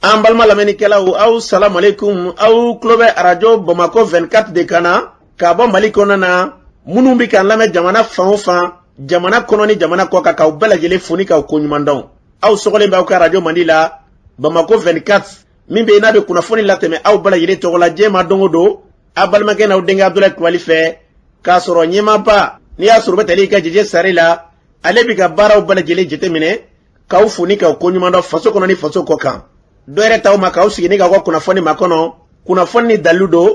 An balima lamɛnnikɛlaw, aw salamualeykum. Aw tulo bɛ arajo Bamakɔ 24 de kan na ka bɔ Mali kɔnɔna na. Minnu bɛ k'an lamɛn jamana fan o fan, jamana kɔnɔ ni jamana kɔ kan, k'aw bɛɛ lajɛlen fo ni k'aw koɲuman dɔn. Aw sɔgɔlen bɛ aw ka arajo mandi la, Bamakɔ 24, min bɛ yen n'a bɛ kunnafoni latɛmɛ aw bɛɛ lajɛlen tɔgɔ la diɲɛ ma don o don, aw balimakɛ n'aw denkɛ Abudulayi Kulubali fɛ, k'a sɔrɔ ɲɛmaaba n'i y'a sɔrɔ u bɛ tali kɛ Jeje Sare la, ale bɛ ka baaraw bɛɛ lajɛlen jateminɛ, k'aw fo ni k'aw koɲuman dɔn faso kɔnɔ ni faso kɔ kan. Dɔ yɛrɛ t'aw ma k'aw sigi ni k'aw ka kunnafoni makɔnɔ, kunnafoni ni dalilu don,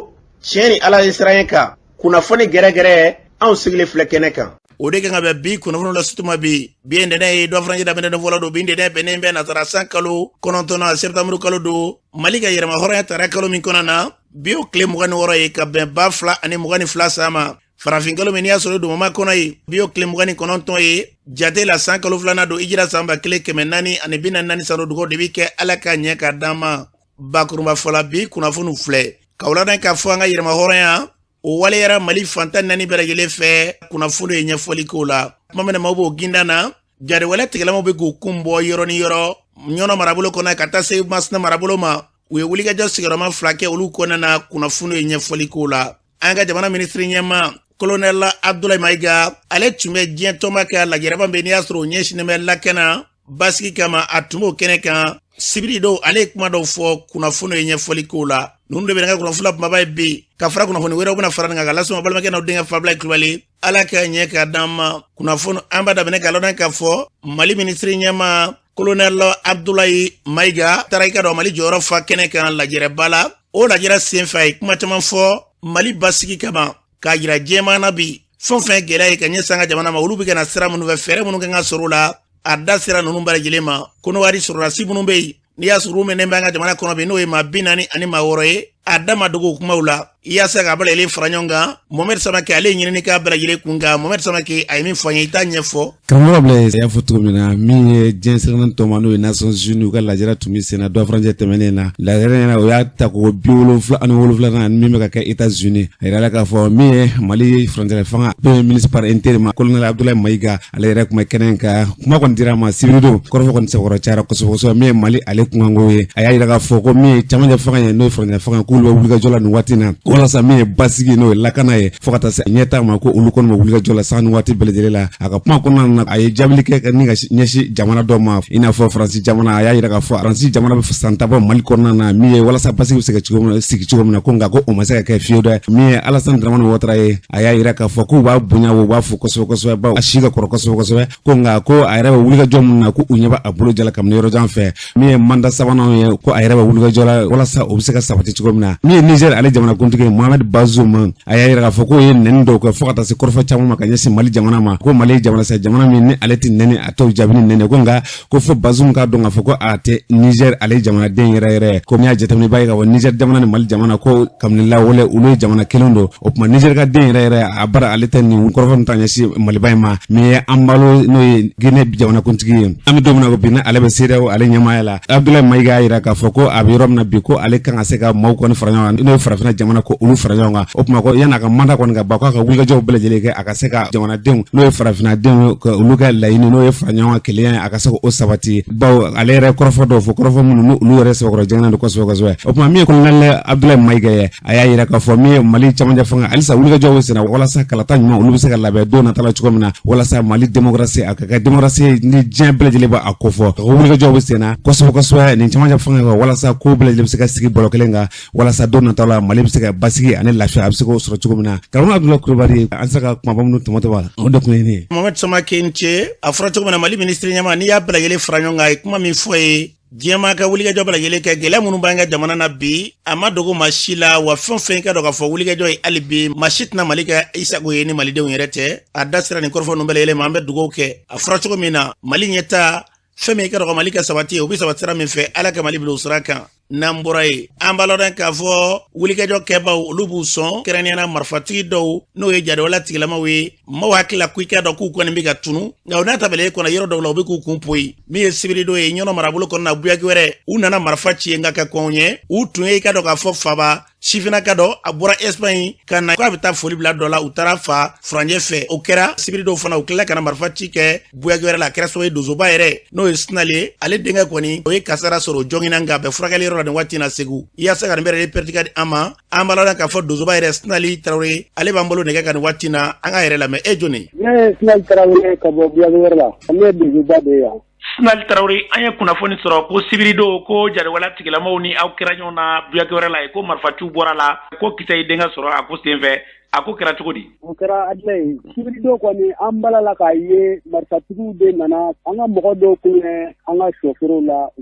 tiɲɛ ni Ala ye siran kan, kunnafoni gɛrɛgɛrɛ, anw sigilen filɛ kɛnɛ kan. O de kan ka bɛn bi kunnafoni la sutuma bi. Bi ye ntɛnɛn ye, dɔ furancɛ daminɛ don fɔlɔ don. Bi ntɛnɛn bɛnnen bɛ nasara san kalo 9na, sɛptanburu kalo don, Mali ka yɛrɛma hɔrɔnya tara kalo min kɔnɔ na, bi o tile 26 ye, ka bɛn 2022 san ma. Farafin kalo min n'i y'a sɔrɔ duguma kɔnɔ ye, bi o tile 29 ye jate la, san kalo filanan don, hijira san 1444 san don. Dugawu de bi kɛ Ala ka ɲɛ ka d'an ma. Bakurunba fɔla, bi kunnafoniw filɛ ka wulada k'a fɔ an ka yɛrɛma hɔrɔnya o waleyara Mali fan 14 bɛɛ lajɛlen fɛ. Kunnafoni ye ɲɛfɔli k'o la. Tuma min na maaw b'o ginda na, jatigɛwale tigilamaw bɛ k'u kun bɔ yɔrɔ ni yɔrɔ Ɲɔnɔ marabolo kɔnɔ ka taa se Masina marabolo ma. U ye wulikajɔ sigiyɔrɔma 2 kɛ olu kɔnɔna na. Kunnafoni ye ɲɛfɔli k'o la. An ka jamana minisiri ɲɛmaa, kolonɛl Abdulayi Mayiga, ale tun bɛ diɲɛ tɔnba ka lajɛrɛba bɛ n'i y'a sɔrɔ o ɲɛsinnen bɛ lakana basigi kama, a tun b'o kɛnɛ kan sibiri don. Ale ye kuma dɔw fɔ, kunnafoni ye ɲɛfɔli k'o la. Ninnu de bɛ ka kunnafoni kumaba ye bi, ka fara kunnafoni wɛrɛw bɛna fara nin kan ka lase ma balimakɛ n'aw denkɛ Fabulayi Kulubali. Ala ka ɲɛ ka d'an ma. Kunnafoni an b'a daminɛ ka lɔn k'a fɔ Mali minisiri ɲɛmaa, kolonɛl Abdulayi Mayiga, taara i ka dɔn Mali jɔyɔrɔ fa kɛnɛ kan lajɛrɛba la. O lajɛrɛ senfɛ, a ye kuma caman fɔ Mali basigi kama, k'a jira diɲɛmaa na bi fɛn o fɛn gɛlɛya ye ka ɲɛsin an ka jamana ma, olu bɛ ka na sira minnu fɛ, fɛɛrɛ minnu kan ka sɔrɔ o la. A da sera ninnu bɛɛ lajɛlen ma. Kɔnɔwari sɔrɔdasi minnu bɛ yen n'i y'a sɔrɔ u minɛnen bɛ an ka jamana kɔnɔ bi, n'o ye maa 46 ye, a da ma dogo kumaw la yaasa k'a bɛɛ lajɛlen fara ɲɔgɔn kan. Mohamed Samake, ale ye ɲinini k'a bɛɛ lajɛlen kun kan. Mohamed Samake, a ye min fɔ an ye, i t'a ɲɛfɔ. Karamɔgɔ bila, a y'a fɔ cogo min na, min ye diɲɛ seleke tɔnba, n'o ye Nations Unies, u ka lajɛrɛ tun bɛ senna dɔ furancɛ tɛmɛnen na. Lajɛrɛ in o y'a ta ko 77nan min bɛ ka kɛ États-Unis. A yirala k'a fɔ min ye Mali furancɛ fanga premier ministre par intérim, colonel Abdoulaye Mayiga, ale yɛrɛ tun bɛ kɛnɛ in kan. Kuma kɔni dira a ma sibiridon. Kɔrɔfɔ kɔni sɛbɛkɔrɔ cayara kosɛbɛ kosɛbɛ. Min ye Mali ale kunkanko ye, a y'a yira k'a fɔ ko min ye camancɛ fanga ye, n'o ye furancɛ fanga, k'olu bɛ wulikajɔ la nin waati in na walasa min ye basigi, n'o ye lakana ye, fo ka taa se ɲɛtaa ma, ko olu kɔni bɛ wulikajɔ la sanga ni waati bɛɛ lajɛlen la. A ka kuma kɔnɔna na, a ye jaabili kɛ ni ka ɲɛsin jamana dɔ ma, i n'a fɔ Faransi jamana. A y'a yira k'a fɔ Faransi jamana bɛ san tan bɔ Mali kɔnɔna na, min ye walasa basigi bɛ se ka cogo min sigi cogo min na, ko nka ko o ma se ka kɛ fiyewu dɛ. Min ye Alassane Dramane Ouattara ye, a y'a yira k'a fɔ k'u b'a bonya, u b'a fo kosɛbɛ kosɛbɛ, bawo a si ka kɔrɔ kosɛbɛ kosɛbɛ, ko nka ko a yɛrɛ bɛ wulikajɔ min na, ko u ɲɛ b'a a bolo jala kabini yɔrɔ jan fɛ. Min ye mandat sabanan ye, ko a yɛrɛ bɛ wulikajɔ la walasa o bɛ se ka sabati cogo min na. Min ye Niger ale jamanakuntigi ye, Mohamed Bazoum, a y'a yira k'a fɔ k'o ye nɛni dɔw kɛ fo ka taa se kɔrɔfɔ caman ma ka ɲɛsin Mali jamana ma, ko Mali ye jamana sa jamana min ni ale tɛ nɛni, a t'o jaabi ni nɛni, ko nka ko fo Bazoum k'a dɔn k'a fɔ ko a tɛ Niger ale jamanaden yɛrɛ yɛrɛ. Ko n'i y'a jateminɛ, i b'a ye k'a fɔ Niger jamana ni Mali jamana, ko kabini lawale olu ye jamana kelen don. O tuma Niger ka den yɛrɛ yɛrɛ a bara ale tɛ nin kɔrɔfɔ min ta ɲɛsin Maliba in ma. Min ye Embalo, n'o ye Guinée jamanakuntigi ye, an bɛ don min na ko bi, ni ale bɛ CEDEAO ale ɲɛmaaya la, Abdoulaye Mayiga y'a yira k'a fɔ ko a bɛ yɔrɔ min na bi, ko ale kan ka se ka maaw kɔni fara ɲɔgɔn kan, n'o ye farafinna jamana, ko olu fara ɲɔgɔn kan. O tuma ko yan'a ka mandat kɔni ka ban, k'a ka wulikajɔw bɛɛ lajɛlen kɛ a ka se ka jamanadenw, n'o ye farafinnadenw, ka olu ka laɲini, n'o ye fara ɲɔgɔn kan kelenya ye, a ka se k'o sabati, bawo ale yɛrɛ kɔrɔfɔ dɔw fɔ, kɔrɔfɔ minnu n'olu yɛrɛ sɛbɛkɔrɔ jɛngɛnnen don kosɛbɛ kosɛbɛ. O tuma min ye colonel Abdoulaye Mayiga ye, a y'a yira k'a fɔ min ye Mali camancɛ fanga, halisa wulikajɔw bɛ senna walasa kalata ɲuman olu bɛ se ka labɛn don nata la cogo min na, walasa Mali démocratie a ka kɛ démocratie ni diɲɛ bɛɛ lajɛlen b'a ko fɔ. Ka wulikajɔw bɛ senna kosɛbɛ kosɛbɛ nin camancɛ fanga kan, walasa ko bɛɛ lajɛlen bɛ se ka sigi bɔlɔ kelen kan, walasa don nata la Mali bɛ se ka basigi ani lafiya a bɛ se k'o sɔrɔ cogo min na. Karamɔgɔ Abdoulaye Kulubali, an sera ka kumaba minnu tɔmɔtɔ b'a la, o de tun ye nin ye. Mohamed Samake, ni ce. A fɔra cogo min na, Mali minisiri ɲɛmaa, n'i y'a bɛɛ lajɛlen fara ɲɔgɔn kan, a ye kuma min fɔ ye, diɲɛmaa ka wulikajɔ bɛɛ lajɛlen kɛ, gɛlɛya minnu b'an ka jamana na bi, a ma dogo maa si la. Wa fɛn o fɛn ka dɔn k'a fɔ wulikajɔ ye hali bi, maa si tɛna Mali kɛ i sago ye ni malidenw yɛrɛ tɛ. A da sera nin kɔrɔfɔ ninnu bɛɛ lajɛlen ma. An bɛ dugawu kɛ, a fɔra cogo min na, Mali ɲɛta, fɛn min ka dɔgɔ Mali ka sabati, o bɛ sabati sira min fɛ, Ala ka Mali bila o sira kan. N'an bɔra yen, An b'a lɔn k'a fɔ wulikajɔ kɛbaw olu b'u sɔn kɛrɛnkɛrɛnnenya marifatigi dɔw, n'o ye jatigɛwale tigilamaw ye. Maaw hakili la ko i k'a dɔn k'u kɔni bɛ ka tunu, nka o n'a ta bɛɛ kɔnɔ, yɔrɔ dɔw la u bɛ k'u kun poyi. Min ye sibiridon ye, Ɲɔnɔ marabolo kɔnɔna, Buyaki wɛrɛ, u nana marifa ci yen, nka ka kɔn ɲɛ u tun ye i ka dɔn k'a fɔ faba sifinnaka dɔ, a bɔra Espagne ka na k'a bɛ taa foli bila dɔ la, u taara fa furancɛ fɛ. O kɛra sibiridon fana, u tilala ka na marifa ci kɛ Buyaki wɛrɛ la. A kɛra sababu ye donsoba yɛrɛ, n'o ye Sinali ye, ale denkɛ kɔni, o ye kasara sɔrɔ, o jɔngina, nka a bɛ furakɛli yɔrɔ la nin waati na Segu. Yaasa ka nin bɛɛ pɛrɛtika di an ma, an b'a la k'a fɔ donsoba yɛrɛ Sinali Tarawele, ale b'an bolo nɛgɛ kan nin waati na. An k'a yɛrɛ lamɛn. E jɔni? Ne ye Sinali Tarawele ka bɔ Buyaki wɛrɛ la. Ne ye donsoba de ye yan. Sinali Tarawele, an ye kunnafoni sɔrɔ ko sibiridon ko jatigɛwale tigilamaw ni aw kɛra ɲɔgɔn na Buyaki wɛrɛ la ye, ko marifaciw bɔra la, ko kisɛ y'i denkɛ sɔrɔ a ko senfɛ. A ko kɛra cogo di? O kɛra Abulayi, sibiridon kɔni, an bala la k'a ye marifatigiw de nana an ka mɔgɔ dɔw kun bɛ an ka sɔforow la, u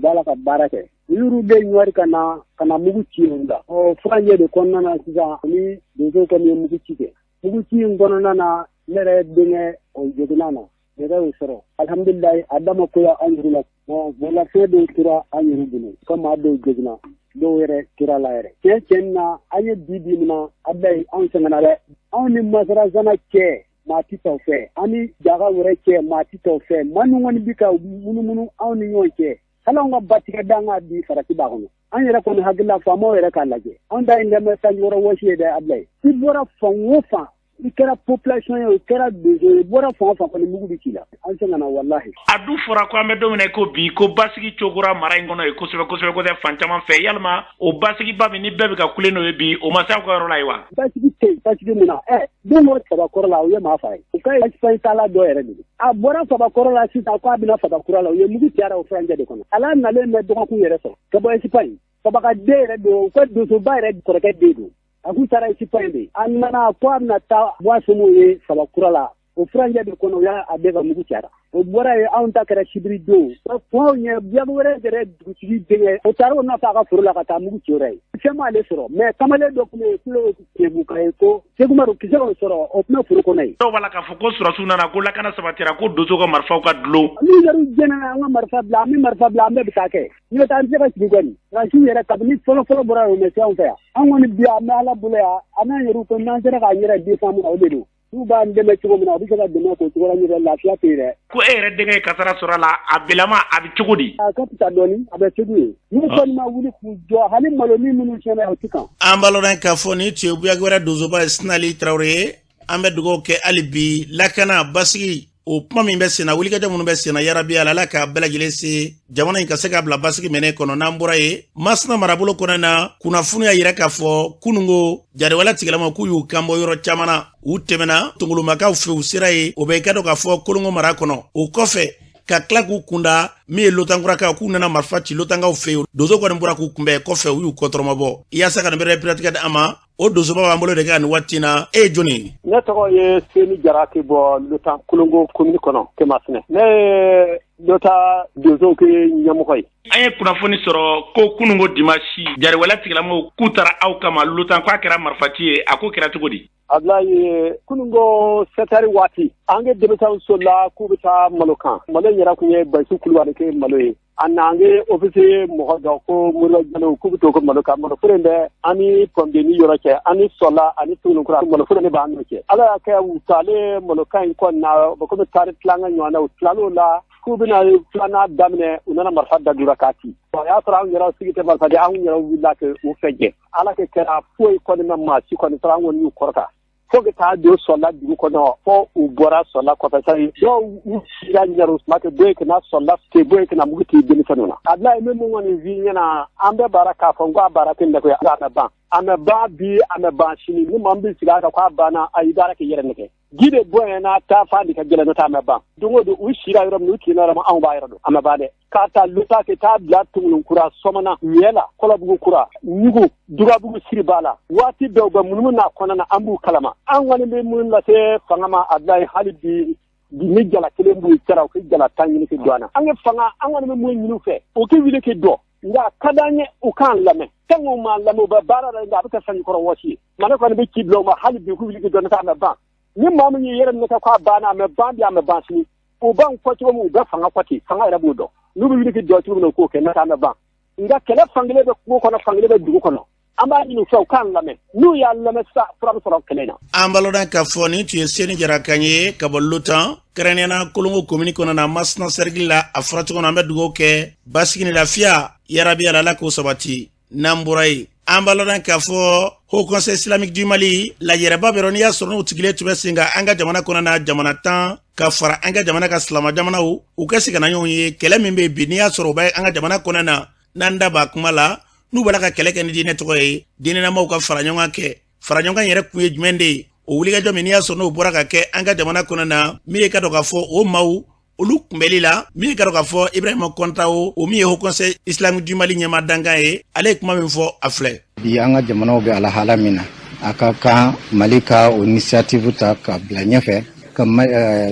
b'a la ka baara kɛ. U y'olu de ɲɔri ka na ka na mugu ci olu la. Ɔ furancɛ de kɔnɔna na sisan, ani donsow kɔni ye mugu ci kɛ. Mugu ci in kɔnɔna na, ne yɛrɛ denkɛ o joginna na, yɛrɛ y'o sɔrɔ. Alihamudulilayi, a dama koya an yɛrɛ la. Bololafɛn dɔw tora an yɛrɛ bolo, komi a dɔw joginna, dɔw yɛrɛ tora la yɛrɛ. Tiɲɛ tiɲɛ na, an ye bi bi min na, Abulayi, anw sɛgɛnna dɛ. Anw ni Masarazana cɛ, maa tɛ t'aw fɛ. An ni jaga wɛrɛ cɛ, maa tɛ t'aw fɛ. Maa min kɔni bi ka munumunu anw ni ɲɔgɔn cɛ, hali anw ka batigɛ dan ka bi farati b'a kɔnɔ. An yɛrɛ kɔni hakilila, faamaw yɛrɛ k'a lajɛ. Anw ta in kɛ sanjukɔrɔ wɔsi ye dɛ, Abulayi. I bɔra fan o fan, i kɛra population ye, o kɛra donso ye, i bɔra fan o fan kɔni, mugu bɛ ci la. An sɛgɛnna walahi. A dun fɔra ko an bɛ don min na ko bi, ko basigi cogora mara in kɔnɔ ye kosɛbɛ kosɛbɛ kosɛbɛ fan caman fɛ. Yalima o basigiba min ni bɛɛ bɛ ka kule n'o ye bi, o ma se aw ka yɔrɔ la ye wa? Basigi tɛ yen. Basigi mun na? Don dɔ Sabakɔrɔ la, u ye maa fa ye. U ka Espagne taala dɔ yɛrɛ de don. A bɔra Sabakɔrɔ la sisan k'a bɛna Sabakura la, u ye mugu cayara o furancɛ de kɔnɔ. Ala nalen bɛ dɔgɔkun yɛrɛ sɔrɔ ka bɔ Espagne. Sabakaden yɛrɛ don, u ka donsoba yɛrɛ kɔrɔkɛ den don. A k'u taara Espagne de. A nana ko a bɛna taa bɔ a somɔgɔw ye Sabakura la. O furancɛ de kɔnɔ, u y'a bɛɛ ka mugu cayara. O bɔra yen, anw ta kɛra sibiri don. Kumaw ɲɛ, Buyaki wɛrɛ yɛrɛ dugutigi denkɛ, o taara o nɔfɛ a ka foro la ka taa mugu ci o yɛrɛ ye. Fɛn m'ale sɔrɔ, mais kamalen dɔ tun bɛ yen, kulo Kebuka ye, ko Sekumaru, kisɛ y'o sɔrɔ, o tun bɛ foro kɔnɔ yen. Dɔw b'a la k'a fɔ ko sɔrɔsiw nana, ko lakana sabatira, ko donso ka marifaw ka dulon. N'u yɛrɛ jɛnna an ka marifa bila, an bɛ marifa bila, an bɛɛ bɛ taa kɛ. N bɛ taa, an tɛ se ka sigi kɔni. Sɔrɔsiw yɛrɛ kabini fɔlɔ fɔlɔ bɔra yen, o ma se anw fɛ yan. An kɔni bi, an bɛ Ala bolo yan, an n'an yɛrɛw ko n'an sera k'an yɛrɛ défendre, o de don. N'u b'an dɛmɛ cogo min na, u bɛ se ka dɛmɛ k'o cogo la, ɲɛ lafiya tɛ yen dɛ. Ko e yɛrɛ denkɛ ye kasara sɔrɔ a la, a bilama a bɛ cogo di? A ka fisa dɔɔni, a bɛ Segu yen. N'u kɔni ma wuli k'u jɔ, hali maloni minnu tiɲɛna, o ti kan. An b'a lɔn k'a fɔ nin tun ye Buyaki wɛrɛ donsoba ye, Sinali Tarawele ye. An bɛ dugawu kɛ hali bi, lakana basigi o kuma min bɛ senna, wulikajɔ minnu bɛ senna, yarabi Ala, Ala k'a bɛɛ lajɛlen se, jamana in ka se k'a bila basigi minɛ kɔnɔ. N'an bɔra yen, Masina marabolo kɔnɔ na, kunnafoni y'a yira k'a fɔ kununko jatigɛwale tigilamaw k'u y'u kanbɔ yɔrɔ caman na. U tɛmɛna tongolomakaw fɛ, u sera yen, o bɛ i ka dɔn k'a fɔ Kolongo mara kɔnɔ. O kɔfɛ ka tila k'u kunda min ye Lotankurakaw, k'u nana marifa ci Lotankaw fɛ yen. Donso kɔni bɔra k'u kunbɛn, kɔfɛ u y'u kɔtɔrɔmabɔ. Yaasa ka nin bɛrɛ piratigɛ di an ma, o donsoba b'an bolo de kan nin waati na. E ye jɔni ye? Ne tɔgɔ ye Seni Jara, kɛ bɔ Lotan Kolongo commune kɔnɔ, Kemasina. Ne ye Lota donsow kɛ ɲɛmɔgɔ ye. An ye kunnafoni sɔrɔ ko kununko dimanche, jatigɛwale tigilamɔgɔw k'u taara aw kama Lotan, k'a kɛra marifaci ye. A ko kɛra cogo di? Abulayi, kununko 7 heures waati, an ke denmisɛnw solila k'u bɛ taa malo kan. Malo in yɛrɛ kun ye Bayisu Kulubali ke malo ye. A na an ke officier mɔgɔ dɔ ko Moriba Jalo, k'u bɛ to ko malo kan. Malo foro in bɛ an ni pɔnpeni yɔrɔ cɛ, an ni Sɔla ani Tuguninkura, malo foro de b'an n'o cɛ. Ala y'a kɛ, u taalen malo kan in kɔnɔna, o bɛ komi tari tilancɛ ɲɔgɔn na, u tilal'o la k'u bɛna filanan daminɛ, u nana marifa dadura k'a ci. O y'a sɔrɔ anw yɛrɛ sigi tɛ marifa di, anw yɛrɛ wulila kɛ u fɛ jɛ. Ala kɛ kɛra foyi kɔni ma maa si kɔni sɔrɔ, an kɔni y'u kɔrɔta fo ka taa don Sɔla dugu kɔnɔ, fo u bɔra Sɔla kɔfɛ. Sani dɔw u sira ɲɛrɛ suma kɛ bɔ yen ka na Sɔla ke bɔ yen ka na mugu ci denmisɛnninw na. Abulayi, min mun kɔni f'i ɲɛna, an bɛɛ baara k'a fɔ n ko a baara tɛ nɛgɛ, a bɛ ban, a bɛ ban bi, a bɛ ban sini. Ni maa min bɛ sigi a kan k'a banna, a y'i baara k'i yɛrɛ nɛgɛ. Ji de bɔ yen n'a taa fan de ka gɛlɛn, n'o tɛ a bɛ ban. Don o don u sira yɔrɔ min, u tilenna yɔrɔ min, anw b'a yɔrɔ dɔn, a bɛ ban dɛ. K'a ta Lota kɛ taa bila Tungulunkura, Sɔmana, Ɲɛla, Kɔlɔbugu kura, Ɲugu, Dugabugu, Siriba la, waati bɛɛ u bɛ munumunu n'a kɔnɔna na, an b'u kalama. An kɔni bɛ mun lase fanga ma, Abulayi, hali bi ni jala kelen b'u cɛla, u kɛ jala 10 ɲini k'i don an na. An ka fanga, an kɔni bɛ mun ɲini u fɛ, u k'i wuli k'i dɔ, nka ka d'an ye u k'an lamɛn. Fɛn o m'an lamɛn, u bɛ baara la, nka a bɛ kɛ sanjikɔrɔ wɔsi ye. Nka ne kɔni bɛ ci bila u ma hali bi, k'u wuli k'i dɔ, n'o tɛ a bɛ ban. Ni maa min y'i yɛrɛ minɛ k'a banna, a bɛ ban bi, a bɛ ban sini. U b'an kɔ cogo min, u bɛ fanga kɔ ten, fanga yɛrɛ b'o dɔn. N'u bɛ wuli k'i jɔ cogo min na, u k'o kɛ, n'o tɛ a bɛ ban. Nka kɛlɛ fankelen bɛ kungo kɔnɔ, fankelen bɛ dugu kɔnɔ. An b'a ɲini u fɛ, u k'an lamɛn. N'u y'a lamɛn sisan, fura bɛ sɔrɔ kɛlɛ in na. An baloda k'a fɔ nin tun ye Seni Jara kan ye ka bɔ Lotan, kɛrɛnkɛrɛnnenya Kolongo komini kɔnɔ na, Masina sɛrikili la. A fɔra cogo min na, an bɛ dugawu kɛ basigi ni lafiya yarabi, Ala k'o sabati. N'an bɔra yen, an b'a lɔn k'a fɔ Haut Conseil islamique du Mali lajɛrɛba bɛ n'i y'a sɔrɔ n'u sigilen tun bɛ sen kan an ka jamana kɔnɔ na, jamana 10 ka fara an ka jamana ka silama jamanaw, u ka se ka na ɲɔgɔn ye. Kɛlɛ min bɛ bi, n'i y'a sɔrɔ u bɛ an ka jamana kɔnɔ na, n'an da b'a kuma la, n'u b'a la ka kɛlɛ kɛ ni diinɛ tɔgɔ ye, diinɛnamaw ka fara ɲɔgɔn kɛ. Fara ɲɔgɔn kan yɛrɛ kun ye jumɛn de ye? O wulikajɔ min n'i y'a sɔrɔ n'o bɔra ka kɛ an ka jamana kɔnɔ na, min ye ka dɔn k'a fɔ o maaw olu kunbɛli la, min ye ka dɔn k'a fɔ Ibrahima Kɔntawo, o min ye Haut Conseil islamique du Mali ɲɛmaa dankan ye, ale ye kuma min fɔ, a filɛ. Bi, an ka jamanaw bɛ alahala min na, a ka kan Mali ka o initiative ta ka bila ɲɛfɛ ka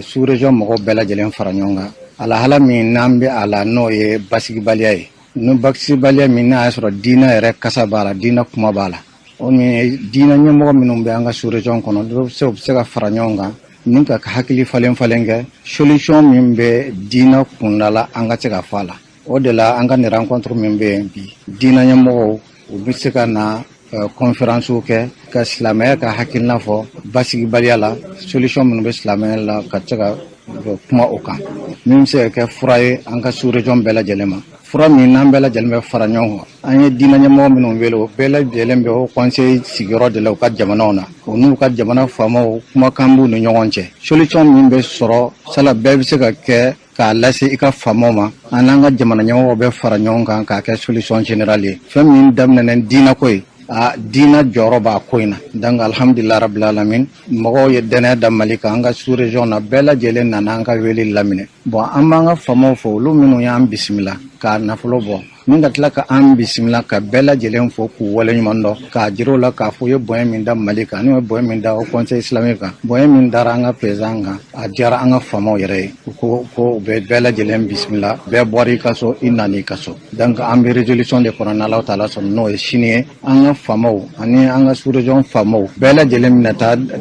sous région mɔgɔw bɛɛ lajɛlen fara ɲɔgɔn kan. Alahala min n'an bɛ a la, n'o ye basigibaliya ye, ni basigibaliya min n'a y'a sɔrɔ diinɛ yɛrɛ kasa b'a la, diinɛ kuma b'a la, o min ye diinɛ ɲɛmɔgɔ minnu bɛ an ka sous région kɔnɔ, dɔw bɛ se ka fara ɲɔgɔn kan ni ka hakili falen falen kɛ, solution min bɛ diinɛ kunda la, an ka se ka fɔ a la. O de la, an ka nin rencontre min bɛ yen bi, diinɛ ɲɛmɔgɔw, u bɛ se ka na conférence kɛ ka silamɛya ka hakilina fɔ basigibaliya la, solution minnu bɛ silamɛya la, ka se ka kuma o kan, min bɛ se ka kɛ fura ye an ka sous région bɛɛ lajɛlen ma, fura min n'an bɛɛ lajɛlen bɛ fara ɲɔgɔn kan. An ye diinɛ ɲɛmɔgɔ minnu wele, o bɛɛ lajɛlen bɛ o conseil sigiyɔrɔ de la u ka jamanaw na, u n'u ka jamana faamaw, kumakan b'u ni ɲɔgɔn cɛ. Solution min bɛ sɔrɔ sala, bɛɛ bɛ se ka kɛ k'a lase i ka faamaw ma, an n'an ka jamana ɲɛmɔgɔw bɛ fara ɲɔgɔn kan k'a kɛ solution générale ye. Fɛn min daminɛna diinɛ ko ye, a diinɛ jɔyɔrɔ b'a ko in na. Donc alhamdulilah rabbil alamin, mɔgɔw ye dɛnɛ da Mali kan an ka sous région na, bɛɛ lajɛlen nana an ka wele laminɛ. Bon, an b'an ka faamaw fo, olu minnu y'an bisimila k'a nafolo bɔ ni ka tila ka an bisimila, ka bɛɛ lajɛlen fo k'u waleɲuman dɔn, k'a jira u la k'a fɔ u ye bonya min da Mali kan, n'u ye bonya min da o Conseil islamique kan, bonya min dara an ka président kan, a diyara an ka faamaw yɛrɛ ye. U ko ko u bɛ bɛɛ lajɛlen bisimila, bɛɛ bɔra i ka so, i nana i ka so. Donc an bɛ résolution de kɔnɔ, n'Ala taala sɔnna, n'o ye sini ye, an ka faamaw ani an ka sous-région faamaw bɛɛ lajɛlen bɛna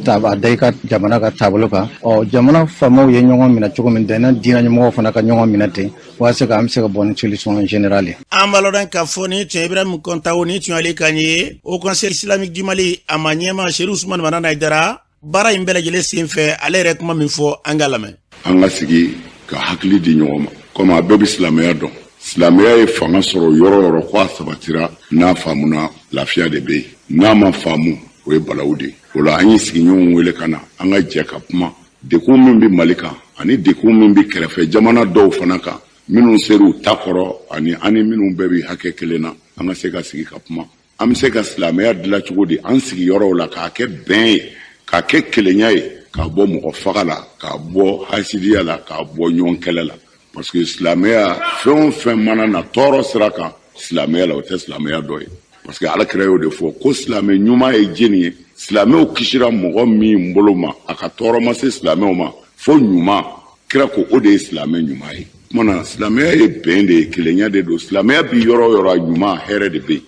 taa a da i ka jamana ka taabolo kan. Ɔ, jamana faamaw ye ɲɔgɔn minɛ cogo min, dɛnɛ diinɛ ɲɛmɔgɔw fana ka ɲɔgɔn minɛ ten, walasa ka an bɛ se ka bɔ ni solution générale ye. An b'a lɔn k'a fɔ ni tun ye Ibrahim Kɔntawo, ni tun y'ale kan ye, Haut Conseil islamique du Mali a ma ɲɛma Serifu Usumani Madani Hayidara. Baara in bɛɛ lajɛlen sen fɛ, ale yɛrɛ kuma min fɔ, an ka lamɛn. An ka sigi ka hakili di ɲɔgɔn ma, komi a bɛɛ bɛ silamɛya dɔn. Silamɛya ye fanga sɔrɔ yɔrɔ o yɔrɔ, ko a sabatira, n'a faamuna, lafiya de bɛ yen. N'a ma faamu, o ye balawu de ye. O la, an ye sigiɲɔgɔnw wele ka na, an ka jɛ ka kuma dekun min bɛ Mali kan ani dekun min bɛ kɛrɛfɛ jamana dɔw fana kan, minnu ser'u ta kɔrɔ, ani an ni minnu bɛɛ bɛ hakɛ kelen na, an ka se ka sigi ka kuma, an bɛ se ka silamɛya dilan cogo di an sigiyɔrɔw la, k'a kɛ bɛn ye, k'a kɛ kelenya ye, k'a bɔ mɔgɔ faga la, k'a bɔ hasidiya la, k'a bɔ ɲɔgɔn kɛlɛ la. Parce que silamɛya, fɛn o fɛn mana na tɔɔrɔ sira kan silamɛya la, o tɛ silamɛya dɔ ye. Parce que Alakira y'o de fɔ ko silamɛ ɲuman ye jɛni ye? Silamɛw kisira mɔgɔ min bolo ma, a ka tɔɔrɔ ma se silamɛw ma fo ɲuman, kira ko o de ye silamɛ ɲuman ye. Kumana, silamɛya ye bɛn de ye, kelenya de don. Silamɛya bi yɔrɔ o yɔrɔ, a ɲuman, hɛrɛ de bɛ yen.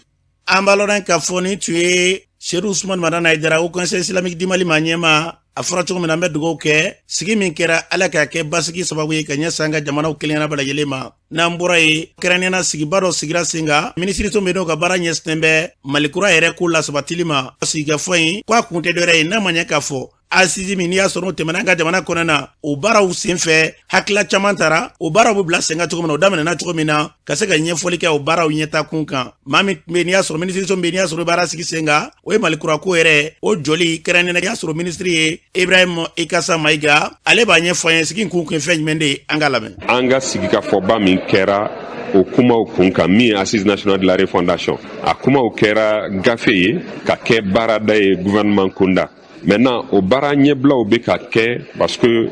An b'a lɔn k'a fɔ ni tun ye Sedu Usumani Madani Hayidara, Haut Conseil islamique du Mali ma ɲɛma. A fɔra cogo min na, an bɛ dugawu kɛ, sigi min kɛra, Ala k'a kɛ basigi sababu ye ka ɲɛsin an ka jamanaw kelen bɛɛ lajɛlen ma. N'an bɔra yen, kɛrɛnkɛrɛnnenya sigiba dɔ sigira sen kan, minisiriso min n'o ka baara ɲɛsinnen bɛ Malikura yɛrɛ ko lasabatili ma. Sigikafɔ in ko a kun tɛ dɔwɛrɛ ye n'a ma ɲɛ k'a fɔ assises min n'i y'a sɔrɔ n'o tɛmɛna an ka jamana kɔnɔ na, o baaraw sen fɛ, hakilila caman tara, o baaraw bɛ bila sen kan cogo min na, o daminɛna cogo min na, ka se ka ɲɛfɔli kɛ o baaraw ɲɛta kun kan. Maa min tun bɛ n'i y'a sɔrɔ minisiriso min bɛ n'i y'a sɔrɔ baara sigi sen kan, o ye Malikura ko yɛrɛ o jɔli kɛrɛnkɛrɛnnenya y'a sɔrɔ minisiri ye Ibrahim Ikasa Mayiga, ale b'a ɲɛfɔ an ye sigi kun kun fɛn jumɛn de ye. An ka lamɛn. An ka sigikafɔba min kɛra, o kumaw kun kan, min ye Assise nationale de la refondation, a kumaw kɛra gafe ye ka kɛ baarada ye gouvernement kunda. Maintenant, o baara ɲɛbilaw bɛ ka kɛ, parce que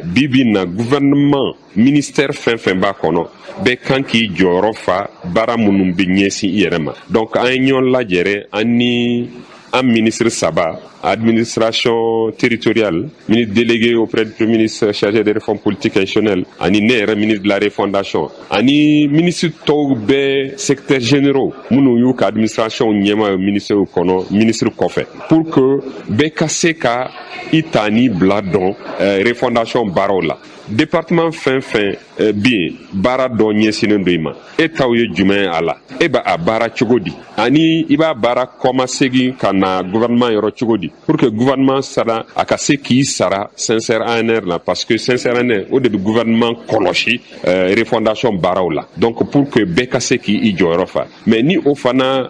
bi bi na, gouvernement ministère fɛn fɛn b'a kɔnɔ, bɛɛ kan k'i jɔyɔrɔ fa baara minnu bɛ ɲɛsin i yɛrɛ ma. Donc an ye ɲɔgɔn lajɛrɛ, an ni an ministre saba, administration territoriale, ministre délégué auprès du Premier ministre chargé des réformes politiques institutionnelles, ani ne yɛrɛ ministre de la refondation, ani ministre tɔw bɛɛ, secrétaires généraux minnu y'u ka administration ɲɛma ministère kɔnɔ, ministre kɔfɛ, pour que bɛɛ ka se ka i ta ni bila dɔn refondation baaraw la. Département fɛn fɛn Bi baara dɔ ɲɛsinnen don i ma, e taw ye jumɛn a la, e b'a a baara cogo di, ani i b'a baara kɔmasegin ka na gouvernement yɔrɔ cogo di, pour que gouvernement sara a ka se k'i sara sincère ANR la, parce que sincère ANR o de bɛ gouvernement kɔlɔsi refondation baaraw la. Donc pour que bɛɛ ka se k'i jɔyɔrɔ fa. Mais ni o fana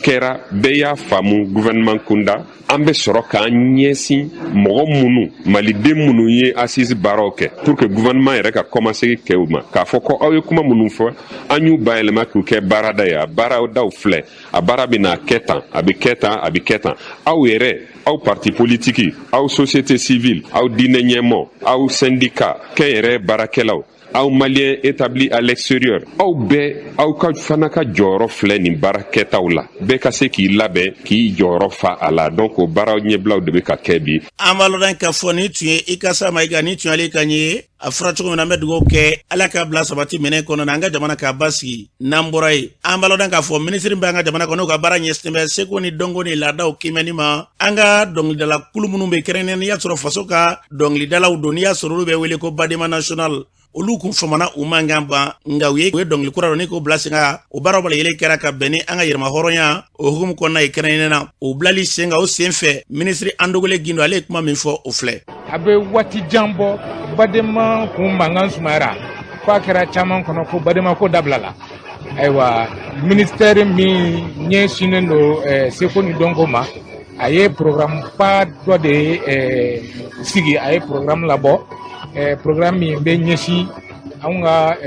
kɛra, bɛɛ y'a faamu gouvernement kunda, an bɛ sɔrɔ k'an ɲɛsin mɔgɔ minnu, maliden minnu ye assise baaraw kɛ, pour que gouvernement yɛrɛ ka kɔmasegin kɛ u ma, k'a fɔ ko aw ye kuma minnu fɔ, an y'u bayɛlɛma k'u kɛ baarada ye, a baaradaw filɛ, a baara bɛna kɛ tan, a bɛ kɛ tan, a bɛ kɛ tan. Aw yɛrɛ, aw parti politique, aw société civile, aw diinɛ ɲɛmɔgɔ, aw syndicat, kɛnyɛrɛ baarakɛlaw, aw malien établi à l'extérieur, aw bɛɛ, aw ka fana ka jɔyɔrɔ filɛ nin baara kɛtaw la. Bɛɛ ka se k'i labɛn k'i jɔyɔrɔ fa a la. Donc o baara ɲɛbilaw de bɛ ka kɛ bi. An b'a lɔn k'a fɔ ni tun ye i ka sa Mayiga, ni tun y'ale ka ye a fɔra cogo min na, an bɛ dugawu kɛ Ala k'a bila sabati minɛ kɔnɔ na, an ka jamana k'a basigi. N'an bɔra yen, an b'a lɔn k'a fɔ minisiri bɛ an ka jamana kɔnɔ, n'u ka baara ɲɛsinnen bɛ seko ni dɔnko ni laadaw kiimɛni ma, an ka dɔnkilidala kulu minnu bɛ kɛrɛnkɛrɛnnen, n'i y'a sɔrɔ faso ka dɔnkilidalaw don, n'i y'a sɔrɔ olu bɛ wele ko Badema National, olu kun famana u mankan ban, nka u ye dɔnkili kura dɔ ni k'o bila sen kan. O baaraw bɛɛ kɛra ka bɛn ni an ka yɛrɛma hɔrɔnya o hukumu kɔnɔna ye kɛrɛnkɛrɛnnen na, o bilali sen kan. O sen fɛ, minisiri Andogole Gindo, ale ye kuma min fɔ, o filɛ. A bɛ waati jan bɔ, Badema kun mankan sumayara f'a kɛra caman kɔnɔ ko Badema ko dabila la. Ayiwa, ministère min ɲɛsinnen don seko ni dɔnko ma, a ye programme ba dɔ de sigi, a ye programme labɔ, programme min bɛ ɲɛsin anw ka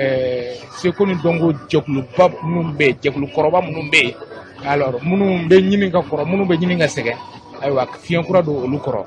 seko ni dɔnko jɛkuluba minnu bɛ yen, jɛkulukɔrɔba minnu bɛ yen, alors minnu bɛ ɲini ka kɔrɔ, minnu bɛ ɲini ka sɛgɛn, ayiwa, fiɲɛ kura don olu kɔrɔ.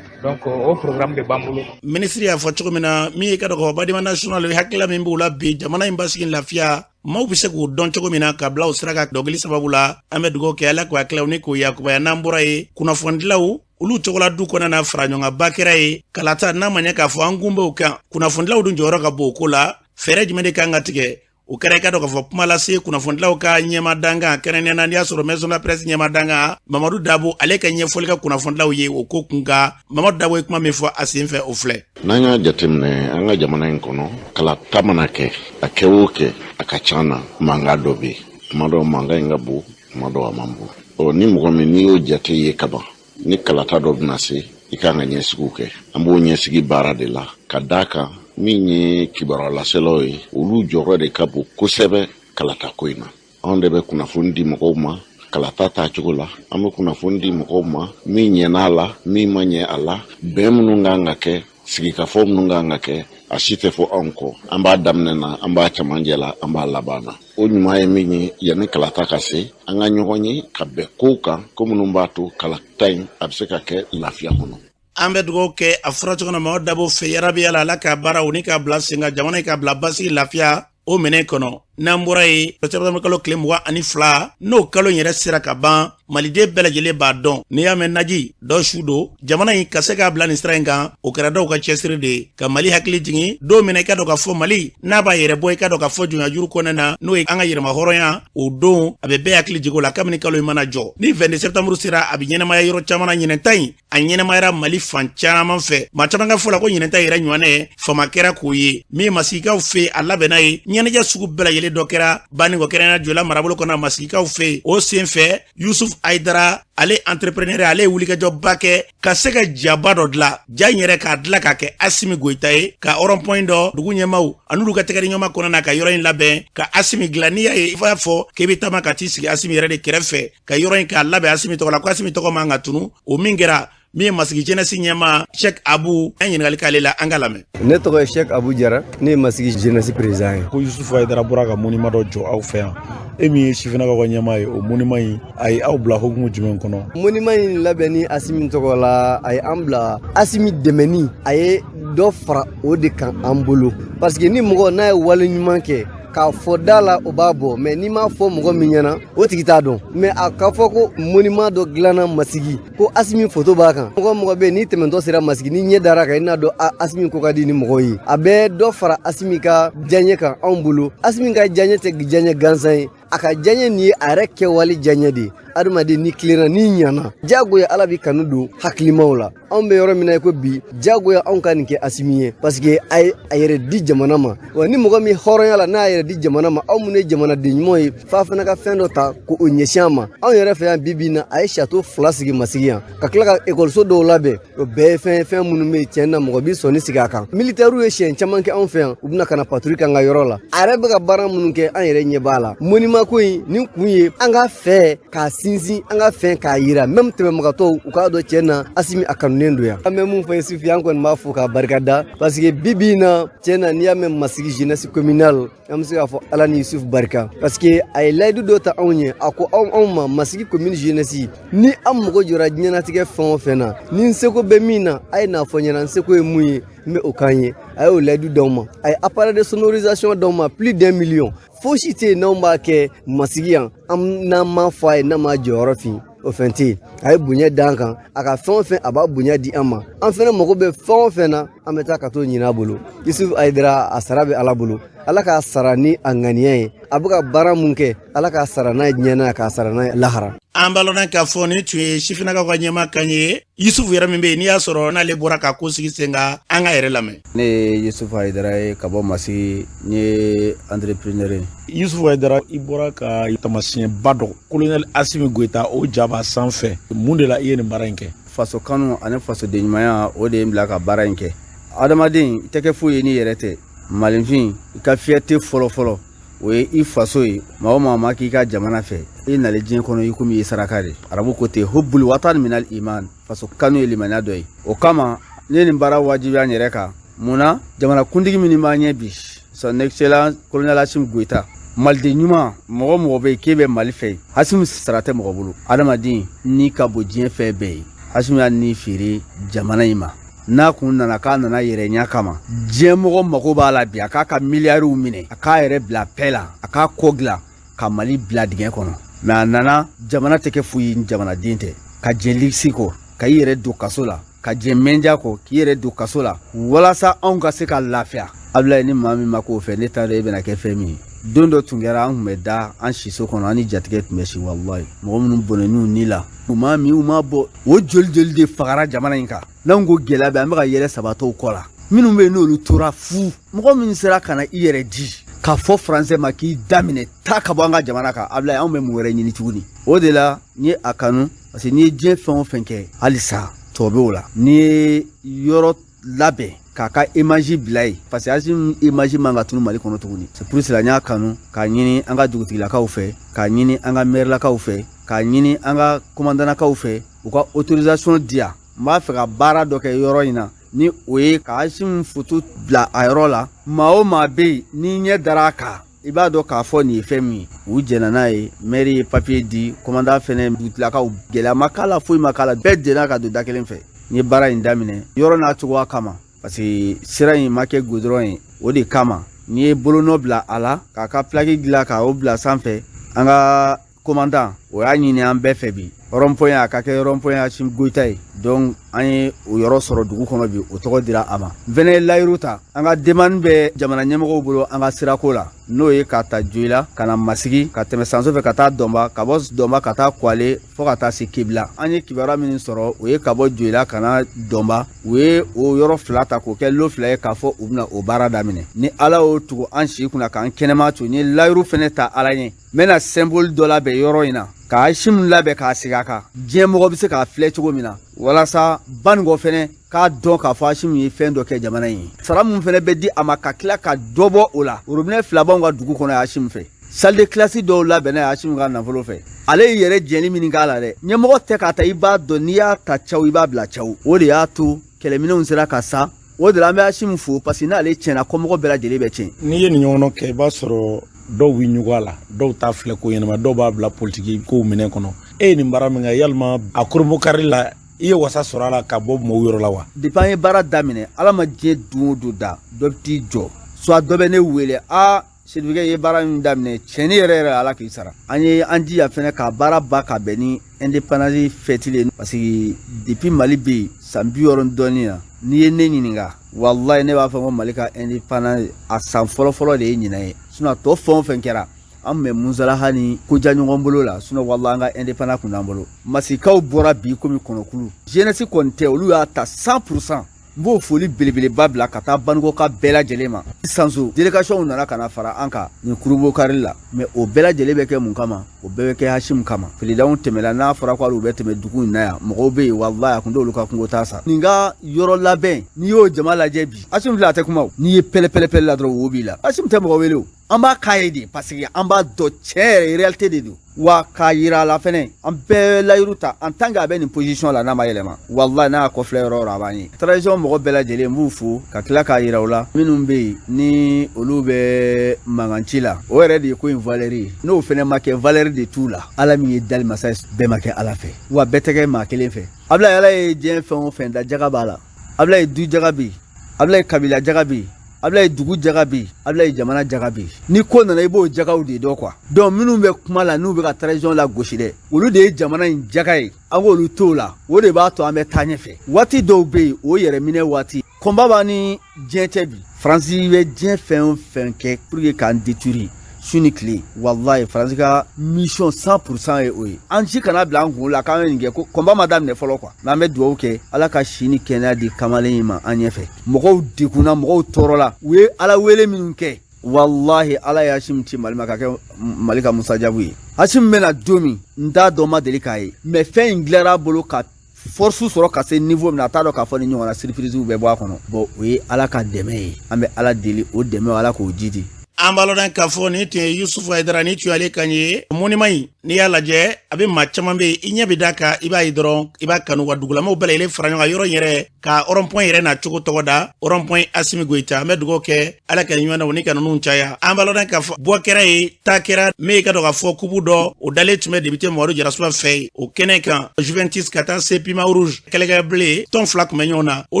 Donc o programme de b'an bolo. Minisiri y'a fɔ cogo min na, min ye ka dɔgɔ Badema National, hakilila min b'u la bi, jamana in basigi lafiya, maaw bɛ se k'u dɔn cogo min na ka bila o sira kan dɔnkili sababu la. An bɛ dugawu kɛ Ala k'o hakililaw ni k'o yakubaya. N'an bɔra yen, kunnafonidilaw olu cogola du kɔnɔna na, fara ɲɔgɔnkanba kɛra ye kalata n'a ma ɲɛ k'a fɔ an kun b'o kan, kunnafonidilaw dun jɔyɔrɔ ka bon o ko la. Fɛɛrɛ jumɛn de kan ka tigɛ? O kɛra i ka dɔn k'a fɔ kuma lase kunnafonidilaw ka ɲɛma dankan, kɛrɛnkɛrɛnnenya la n'i y'a sɔrɔ maison de la presse ɲɛma dankan Mamadu Dabo, ale ka ɲɛfɔli kɛ kunnafonidilaw ye o ko kun kan. Mamadu Dabo ye kuma min fɔ a sen fɛ, o filɛ. N'an y'a jateminɛ an ka jamana in kɔnɔ, kalata mana kɛ, a kɛ o kɛ, a ka ca na mankan dɔ bɛ yen. Kuma dɔw mankan in ka bon, kuma dɔw a man bon. Ɔ ni mɔgɔ min n'i y'o jate ye kaban, ni kalata dɔ bɛna se, i kan ka ɲɛsigiw kɛ. An b'o ɲɛsigi baara de la ka d'a kan min ye kibaruya laselaw ye, olu jɔyɔrɔ de ka bon kosɛbɛ kalata ko in na. Anw de bɛ kunnafoni di mɔgɔw ma kalata taacogo la, an bɛ kunnafoni di mɔgɔw ma min ɲɛna a la, min ma ɲɛ a la, bɛn minnu kan ka kɛ, sigikafɔ minnu kan ka kɛ, a si tɛ fɔ anw kɔ. An b'a daminɛ na, an b'a cɛmancɛ la, an b'a laban na. O ɲuman ye min ye, yanni kalata ka se, an ka ɲɔgɔn ye ka bɛn kow kan, ko minnu b'a to kalata in a bɛ se ka kɛ lafiya kɔnɔ. An bɛ dugawu kɛ a fɔra cogo min na Mamadu Dabo fɛ, yarabi Ala, Ala ka baaraw ni k'a bila sen kan, jamana in k'a bila basigi lafiya o minɛ kɔnɔ. N'an bɔra yen, sɛtanburu kalo tile 22, n'o kalo in yɛrɛ sera ka ban, maliden bɛɛ lajɛlen b'a dɔn, n'i y'a mɛn naji dɔ su don, jamana in ka se k'a bila nin sira in kan, o kɛra dɔw ka cɛsiri de ye ka Mali hakili jigin don min na i ka dɔn k'a fɔ Mali n'a b'a yɛrɛ bɔ i ka dɔn k'a fɔ jɔnyajuru kɔnɔna na, n'o ye an ka yɛrɛma hɔrɔnya, o don a bɛ bɛɛ hakili jigin o la. Kabini kalo in mana jɔ, ni 22 septembre sera, a bɛ ɲɛnamaya yɔrɔ caman na. Ɲinɛta in a ɲɛnamayara Mali fan caman fɛ. Maa caman ka fɔ la ko ɲinɛta yɛrɛ ɲɔgɔnɛ fama kɛra k'o ye min masigikaw fɛ, a labɛnna ye ɲɛnajɛ sugu bɛɛ lajɛlen dɔ kɛra Banikɔ, kɛrɛnkɛrɛnnenya Joyila marabolo kɔnɔ masigikaw fɛ. O sen fɛ, Yusuf Ayidara, ale entrepreneur, ale ye wulikajɔba kɛ ka se ka jaba dɔ dilan, ja in yɛrɛ k'a dilan k'a kɛ Asimi Goyita ye, ka rond-point dɔ dugu ɲɛmaw an'olu ka tɛgɛdiɲɔgɔnma kɔnɔna na, ka yɔrɔ in labɛn ka Asimi dilan. N'i y'a ye i b'a fɔ k'e bɛ taama ka t'i sigi Asimi yɛrɛ de kɛrɛfɛ, ka yɔrɔ in k'a labɛn Asimi tɔgɔ la, ko Asimi tɔgɔ man ka tunu. O min kɛra min ye Masigi jeunesse ɲɛma Cheikh Abu, an ɲininkali k'ale la, an ka lamɛn. Ne tɔgɔ ye Cheikh Abu Jara, ne ye Masigi jeunesse président ye. Ko Yusufu Ayidara bɔra ka monument dɔ jɔ aw fɛ yan, e min ye sifinnakaw ka ɲɛmaa ye, o monument in a ye aw bila hukumu jumɛn kɔnɔ? Monument in labɛnni Asimi tɔgɔ la, a ye an bila Asimi dɛmɛni, a ye dɔ fara o de kan an bolo, parce que ni mɔgɔ n'a ye wale ɲuman kɛ k'a fɔ da la, o b'a bɔ, mais n'i m'a fɔ mɔgɔ min ɲɛna, o tigi t'a dɔn. Mais a ka fɔ ko monument dɔ dilanna Masigi, ko Asimi foto b'a kan, mɔgɔ mɔgɔ bɛ yen n'i tɛmɛntɔ sera Masigi, ni ɲɛ dara kan, i n'a dɔn Asimi ko ka di ni mɔgɔw ye. A bɛ dɔ fara Asimi ka diyaɲɛ kan anw bolo. Asimi ka diyaɲɛ tɛ diyaɲɛ gansan ye, a ka diyaɲɛ nin ye a yɛrɛ kɛwale diyaɲɛ de ye. Adamaden ni tilenna, n'i ɲana, diyagoya Ala b'i kanu don hakilimaw la. Anw bɛ yɔrɔ min na i ko bi, diyagoya anw ka nin kɛ Asimi ye, parce que a ye a yɛrɛ di jamana ma. Wa ni mɔgɔ min hɔrɔnya la, n'a yɛrɛ di jamana ma, aw minnu ye jamanaden ɲumanw ye, f'a fana ka fɛn dɔ ta k'o ɲɛsin an ma. Anw yɛrɛ fɛ yan bi bi in na, a ye château 2 sigi Masigi yan, ka tila ka ekɔliso dɔw labɛn. O bɛɛ ye fɛn ye, fɛn minnu bɛ yen tiɲɛ na mɔgɔ b'i sɔnni sigi a kan. Militɛriw ye siɲɛ caman kɛ anw fɛ yan, u bɛna ka na patrouille k'an ka yɔrɔ la. A yɛrɛ bɛ ka baara minnu kɛ, an yɛrɛ ɲɛ b'a la. Monument ko in nin kun ye an ka fɛ k'a sinsin, an ka fɛn k'a yira même tɛmɛbagatɔw, u k'a dɔn tiɲɛ na Asimi a kanunen don yan. An bɛ mun fɔ Isufu, an kɔni b'a fo k'a barikada, parce que bi bi in na, tiɲɛ na, n'i y'a mɛn Masigi jeunesse communale, an bɛ se k'a fɔ Ala ni Yusufu barika, parce que a ye layidu dɔ ta anw ye. A ko anw ma Masigi commune jeunesse, ni an mago jɔra diɲɛlatigɛ fɛn o fɛn na, ni n seko bɛ min na, a ye n'a fɔ n ɲɛna, n seko ye mun ye, n bɛ o k'an ye. A y'o layidu d'aw ma. A ye appareil de sonorisation d'aw ma, plus d'1 million. Fosi tɛ yen n'anw b'a kɛ Masigi yan, an n'an m'a fɔ a ye, n'a m'a jɔyɔrɔ fin, o fɛn tɛ yen. A ye bonya d'an kan, a ka fɛn o fɛn, a b'a bonya di an ma. An fɛnɛ mago bɛ fɛn o fɛn na, an bɛ taa ka t'o ɲini a bolo. Yusufu Hayidara, a sara bɛ Ala bolo. Ala k'a sara ni a ŋaniya ye. A bɛ ka baara mun kɛ, Ala k'a sara n'a ye diɲɛ na, k'a sara n'a ye lahara. An b'a lɔn k'a fɔ nin tun ye sifinnakaw ka ɲɛmaa kan ye, Yusufu yɛrɛ min bɛ yen, n'i y'a sɔrɔ n'ale bɔra ka ko sigi sen kan, an ka yɛrɛ lamɛn. Ne ye Yusufu Hayidara ye ka bɔ Masigi, n ye entrepreneur ye. Yusufu Hayidara, i bɔra ka taamasiyɛnba dɔ, colonel Asimi Goyita, o ja b'a sanfɛ. Mun de la i ye nin baara in kɛ? Faso kanu ani fasoden ɲumanya, o de ye n bila ka baara in kɛ. Adamaden, i tɛ kɛ foyi ye n'i yɛrɛ tɛ. Malinfin, i ka fierté fɔlɔ fɔlɔ, o ye i faso ye. Maa o maa ma k'i ka jamana fɛ, i nalen diɲɛ kɔnɔ, i komi i ye saraka de. Arabu ko ten, hubbul watan minal iman, faso kanu ye limaniya dɔ ye. O kama ne ye nin baara wajibiya n yɛrɛ kan. Mun na? Jamana kuntigi minnu b'an ɲɛ bi, son excellence colonel Asimi Goyita, maliden ɲuman, mɔgɔ mɔgɔ bɛ yen k'e bɛ Mali fɛ, Asimi sara tɛ mɔgɔ bolo. Adamaden ni ka bon diɲɛ fɛn bɛɛ ye. Asimi y'a ni feere jamana in ma. N'a kun nana k'a nana yɛrɛ ɲɛ kama, diɲɛ mɔgɔ mago b'a la bi, a k'a ka miliyariw minɛ, a k'a yɛrɛ bila paix la, a k'a kɔ dilan ka Mali bila dingɛ kɔnɔ. Mais a nana, jamana tɛ kɛ foyi ye ni jamanaden tɛ. Ka jɛ luxe kɔ, ka i yɛrɛ don kaso la, ka jɛ mɛnja kɔ, k'i yɛrɛ don kaso la, walasa anw ka se ka lafiya. Abulayi, ni maa min ma k'o fɛ, ne t'a dɔn e bɛna kɛ fɛn min ye. Don dɔ tun kɛra, an tun bɛ da an siso kɔnɔ, an ni jatigɛ tun bɛ si. Walayi, mɔgɔ minnu bɔnɛn'u ni la, u ma min, u ma bɔ, o joli joli de fagara jamana in kan. N'anw ko gɛlɛya bɛ, an bɛ ka yɛlɛ sabatɔw kɔ la. Minnu bɛ yen n'olu tora fu, mɔgɔ min sera ka na i yɛrɛ di k'a fɔ faransɛ ma k'i daminɛ taa ka bɔ an ka jamana kan, Abulayi, anw bɛ mun wɛrɛ ɲini tuguni? O de la n ye a kanu, parce que n'i ye diɲɛ fɛn o fɛn kɛ, halisa tɔ bɛ o la. N'i ye yɔrɔ labɛn k'a ka image bila yen, parce que Asimi image man ka tunu Mali kɔnɔ tuguni. C'est pour cela n y'a kanu k'a ɲini an ka dugutigilakaw fɛ, k'a ɲini an ka mairelakaw fɛ, k'a ɲini an ka commandantakaw fɛ, u ka autorisation di yan. N b'a fɛ ka baara dɔ kɛ yɔrɔ in na, ni o ye ka Asimi photo bila a yɔrɔ la. Maa o maa bɛ yen, n'i ɲɛ dara a kan, i b'a dɔn k'a fɔ nin ye fɛn min ye. U jɛnna n'a ye, maire ye papier di, commandant fɛnɛ, dugutigilakaw, gɛlɛya ma k'a la, foyi ma k'a la, bɛɛ jɛnna ka don da kelen fɛ. N ye baara in daminɛ yɔrɔ n'a cogoya kama, parce que sira in ma kɛ goudron ye. O de kama n'i ye bolonɔ bila a la, k'a ka plaque dilan k'o bila sanfɛ, an ka commandant o y'a ɲini an bɛɛ fɛ bi, rond-point a ka kɛ rond-point Asimi Goyita ye. Donc an ye o yɔrɔ sɔrɔ dugu kɔnɔ bi, o tɔgɔ dira a ma. N fɛnɛ ye layiru ta, an ka demande bɛ jamana ɲɛmɔgɔw bolo an ka sirako la, n'o ye ka ta Joyila ka na Masigi, ka tɛmɛ Sanso fɛ ka taa Dɔnba, ka bɔ Dɔnba ka taa Kwale, fo ka taa se Kebila. An ye kibaruya minnu sɔrɔ, o ye ka bɔ Joyila ka na Dɔnba, u ye o yɔrɔ 2 ta k'o kɛ lo 2 ye, k'a fɔ u bɛna o baara daminɛ. Ni Ala y'o tugu an si kunna k'an kɛnɛma to, n ye layiru fɛnɛ ta Ala ɲɛ, n bɛna symbole dɔ labɛn yɔrɔ in na, ka Asimi labɛn k'a sigi a kan, diɲɛ mɔgɔ bɛ se k'a filɛ cogo min na, walasa Banikɔ fɛnɛ k'a dɔn k'a fɔ Asimi ye fɛn dɔ kɛ jamana in ye. Sara mun fɛnɛ bɛ di a ma, ka tila ka dɔ bɔ o la. Robinet 2 b'anw ka dugu kɔnɔ ye Asimi fɛ, salle de classe dɔw labɛnna ye Asimi ka nafolo fɛ. Ale yɛrɛ jɛnni min k'a la dɛ, ɲɛmɔgɔ tɛ k'a ta, i b'a dɔn n'i y'a ta caw, i b'a bila caw. O de y'a to kɛlɛminɛnw sera ka sa. O de la an bɛ Asimi fo, parce que n'ale tiɲɛna, kɔmɔgɔ bɛɛ lajɛlen bɛ tiɲɛ. N'i ye nin ɲɔgɔnna kɛ, i b'a sɔrɔ dɔw bɛ ɲugu a la, dɔw t'a filɛ ko ɲɛnama, dɔw b'a bila politiki kow minɛn kɔnɔ. E ye nin baara min kɛ, yalima a koromokari la, i ye wasa sɔrɔ a la ka bɔ mɔgɔw yɔrɔ la wa? Depuis an ye baara daminɛ, Ala ma diɲɛ don o don da, dɔ bɛ t'i jɔ, soit dɔ bɛ ne wele, a Sidibikɛ, i ye baara min daminɛ tiɲɛni yɛrɛ yɛrɛ, Ala k'i sara. An ye an jija fɛnɛ ka baara ba ka bɛn ni indépendance fête le, parce que depuis Mali bɛ yen san 60 dɔɔnin na, n'i ye ne ɲininka, walayi, ne b'a fɔ ko Mali ka indépendance a san fɔlɔ fɔlɔ de ye ɲinan ye. Sinon a tɔ fɛn o fɛn kɛra, An bɛ musalaha ni koja ɲɔgɔn bolo la, sinon walahi an ka indépendant kun t'an bolo. Masikaw bɔra bi komi kɔnɔkulu. Jeunesse kɔni tɛ, olu y'a ta 100%. N b'o foli belebeleba bila ka taa Banikɔka bɛɛ lajɛlen ma. Sanso délégation nana ka na fara an kan nin kurubokari la, mais o bɛɛ lajɛlen bɛ kɛ mun kama? O bɛɛ bɛ kɛ Hasimu kama. Présidentw tɛmɛla, n'a fɔra ko hali u bɛ tɛmɛ dugu in na yan, mɔgɔw bɛ yen, walahi a kun t'olu ka kungo taa sa. Nin ka yɔrɔ labɛn, n'i y'o jama lajɛ bi, Hasimu filɛ, a tɛ kuma o. N'i ye pɛlɛ pɛlɛ pɛlɛ la dɔrɔn, wo b'i la. Hasimu tɛ mɔgɔ wele o, an b'a k'a ye de, parce que an b'a dɔn tiɲɛ yɛrɛ, réalité de don. Wa k'a yira a la fɛnɛ, an bɛɛ layiru ta en tant que a bɛ nin position la, n'a ma yɛlɛma, walahi n'a y'a kɔfilɛ yɔrɔ o yɔrɔ, a b'an ye. Transition mɔgɔ bɛɛ lajɛlen, n b'u fo ka tila k'a yira u la, minnu bɛ yen ni olu bɛ mankan ci la, o yɛrɛ de ye ko in valeur ye. N'o fɛnɛ ma kɛ, valeur de t'u la. Ala min ye dali masa ye, bɛɛ ma kɛ Ala fɛ, wa bɛɛ tɛ kɛ maa kelen fɛ. Abulayi, Ala ye diɲɛ fɛn o fɛn da, jaga b'a la. Abulayi, du jaga bɛ yen, Abulayi, kabila jaga bɛ yen, Abulayi, dugu jaga bɛ yen, Abulayi, jamana jaga bɛ yen. Ni ko nana, i b'o jagaw de dɔn quoi. Donc minnu bɛ kuma la, n'u bɛ ka transition la gosi dɛ, olu de ye jamana in jaga ye. An k'olu t'o la, o de b'a to an bɛ taa ɲɛfɛ. Waati dɔw bɛ yen, o yɛrɛ minɛ waati kɔnba b'an ni diɲɛ cɛ bi. Faransi bɛ diɲɛ fɛn o fɛn kɛ pour que k'an détruire su ni tile, walayi Faransi ka mission 100% ye o ye. An si kana bila an kun la k'an bɛ nin kɛ ko kɔnba ma daminɛ fɔlɔ quoi. Mais an bɛ dugawu kɛ, Ala ka si ni kɛnɛya di kamalen in ma an ɲɛfɛ. Mɔgɔw degunna, mɔgɔw tɔɔrɔla, u ye Ala wele minnu kɛ, walahi Ala ye Hasimu ci Mali ma ka kɛ Mali ka musajabu ye. Hasimu bɛna don min, n t'a dɔn, ma deli k'a ye, mais fɛn in dilanra a bolo ka force sɔrɔ ka se niveau min na, a t'a dɔn k'a fɔ ni ɲɔgɔnna surprise bɛ bɔ a kɔnɔ. Bon, o ye Ala ka dɛmɛ ye. An bɛ Ala deli, o dɛmɛ, Ala k'o jidi. An b'a lɔn k'a fɔ nin tun ye Yusufu Hayidara, ni tun y'ale kan ye. Monument in, n'i y'a lajɛ, a bɛ maa caman bɛ yen, i ɲɛ bɛ d'a kan, i b'a ye dɔrɔn i b'a kanu. Wa dugulamaw bɛɛ lajɛlen fara ɲɔgɔn kan yɔrɔ in yɛrɛ ka rond-point yɛrɛ n'a cogo tɔgɔ da rond point Asimi Goyita. An bɛ dugawu kɛ, Ala ka ɲuman na ni ka ninnu caya. An b'a lɔn k'a fɔ bɔ kɛra ye, taa kɛra min ye, ka dɔn k'a fɔ kupu dɔ o dalen tun bɛ député Mamadu Jarasuba fɛ yen. O kɛnɛ kan, Juventus ka taa se Piment Rouge, kɛlɛkɛbilen tɔn fila tun bɛ ɲɔgɔn na. O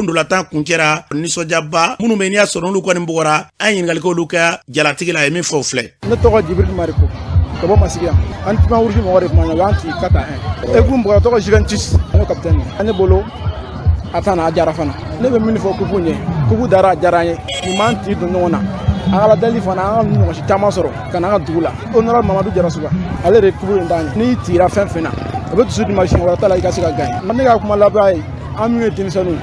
ndolantan kuncɛra nisɔndiyaba. Minnu bɛ n'i y'a sɔrɔ n'olu kɔni bugɔra, an ye ɲininkali kɛ olu ka jalatigi la, a ye min fɔ o filɛ. Ne tɔgɔ Jibril Mariko, ka bɔ Masigi yan. An Piment Rouge mɔgɔ de kuma, u y'an ci 4-1. Équipe mɔgɔ tɔgɔ Juventus, ne capitaine. Ne bolo a tan, a jara fana. Ne bɛ min fɔ kupu ɲɛ, kupu dara, a diyara an ye. Nin m'an ti don ɲɔgɔn na. An ka dali fana, an ka ɲɔgɔnsi caman sɔrɔ ka na an ka dugu la. Honorable Mamadu Jarasuba, ale de ye kupu in d'an ye. N'i tira fɛn fɛn na, a bɛ dusu di ma, siɲɛ wɛrɛ ta la i ka se ka gagner. Ne ka kuma laban ye, an minnu ye denmisɛnninw,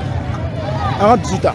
an ka dusu ta,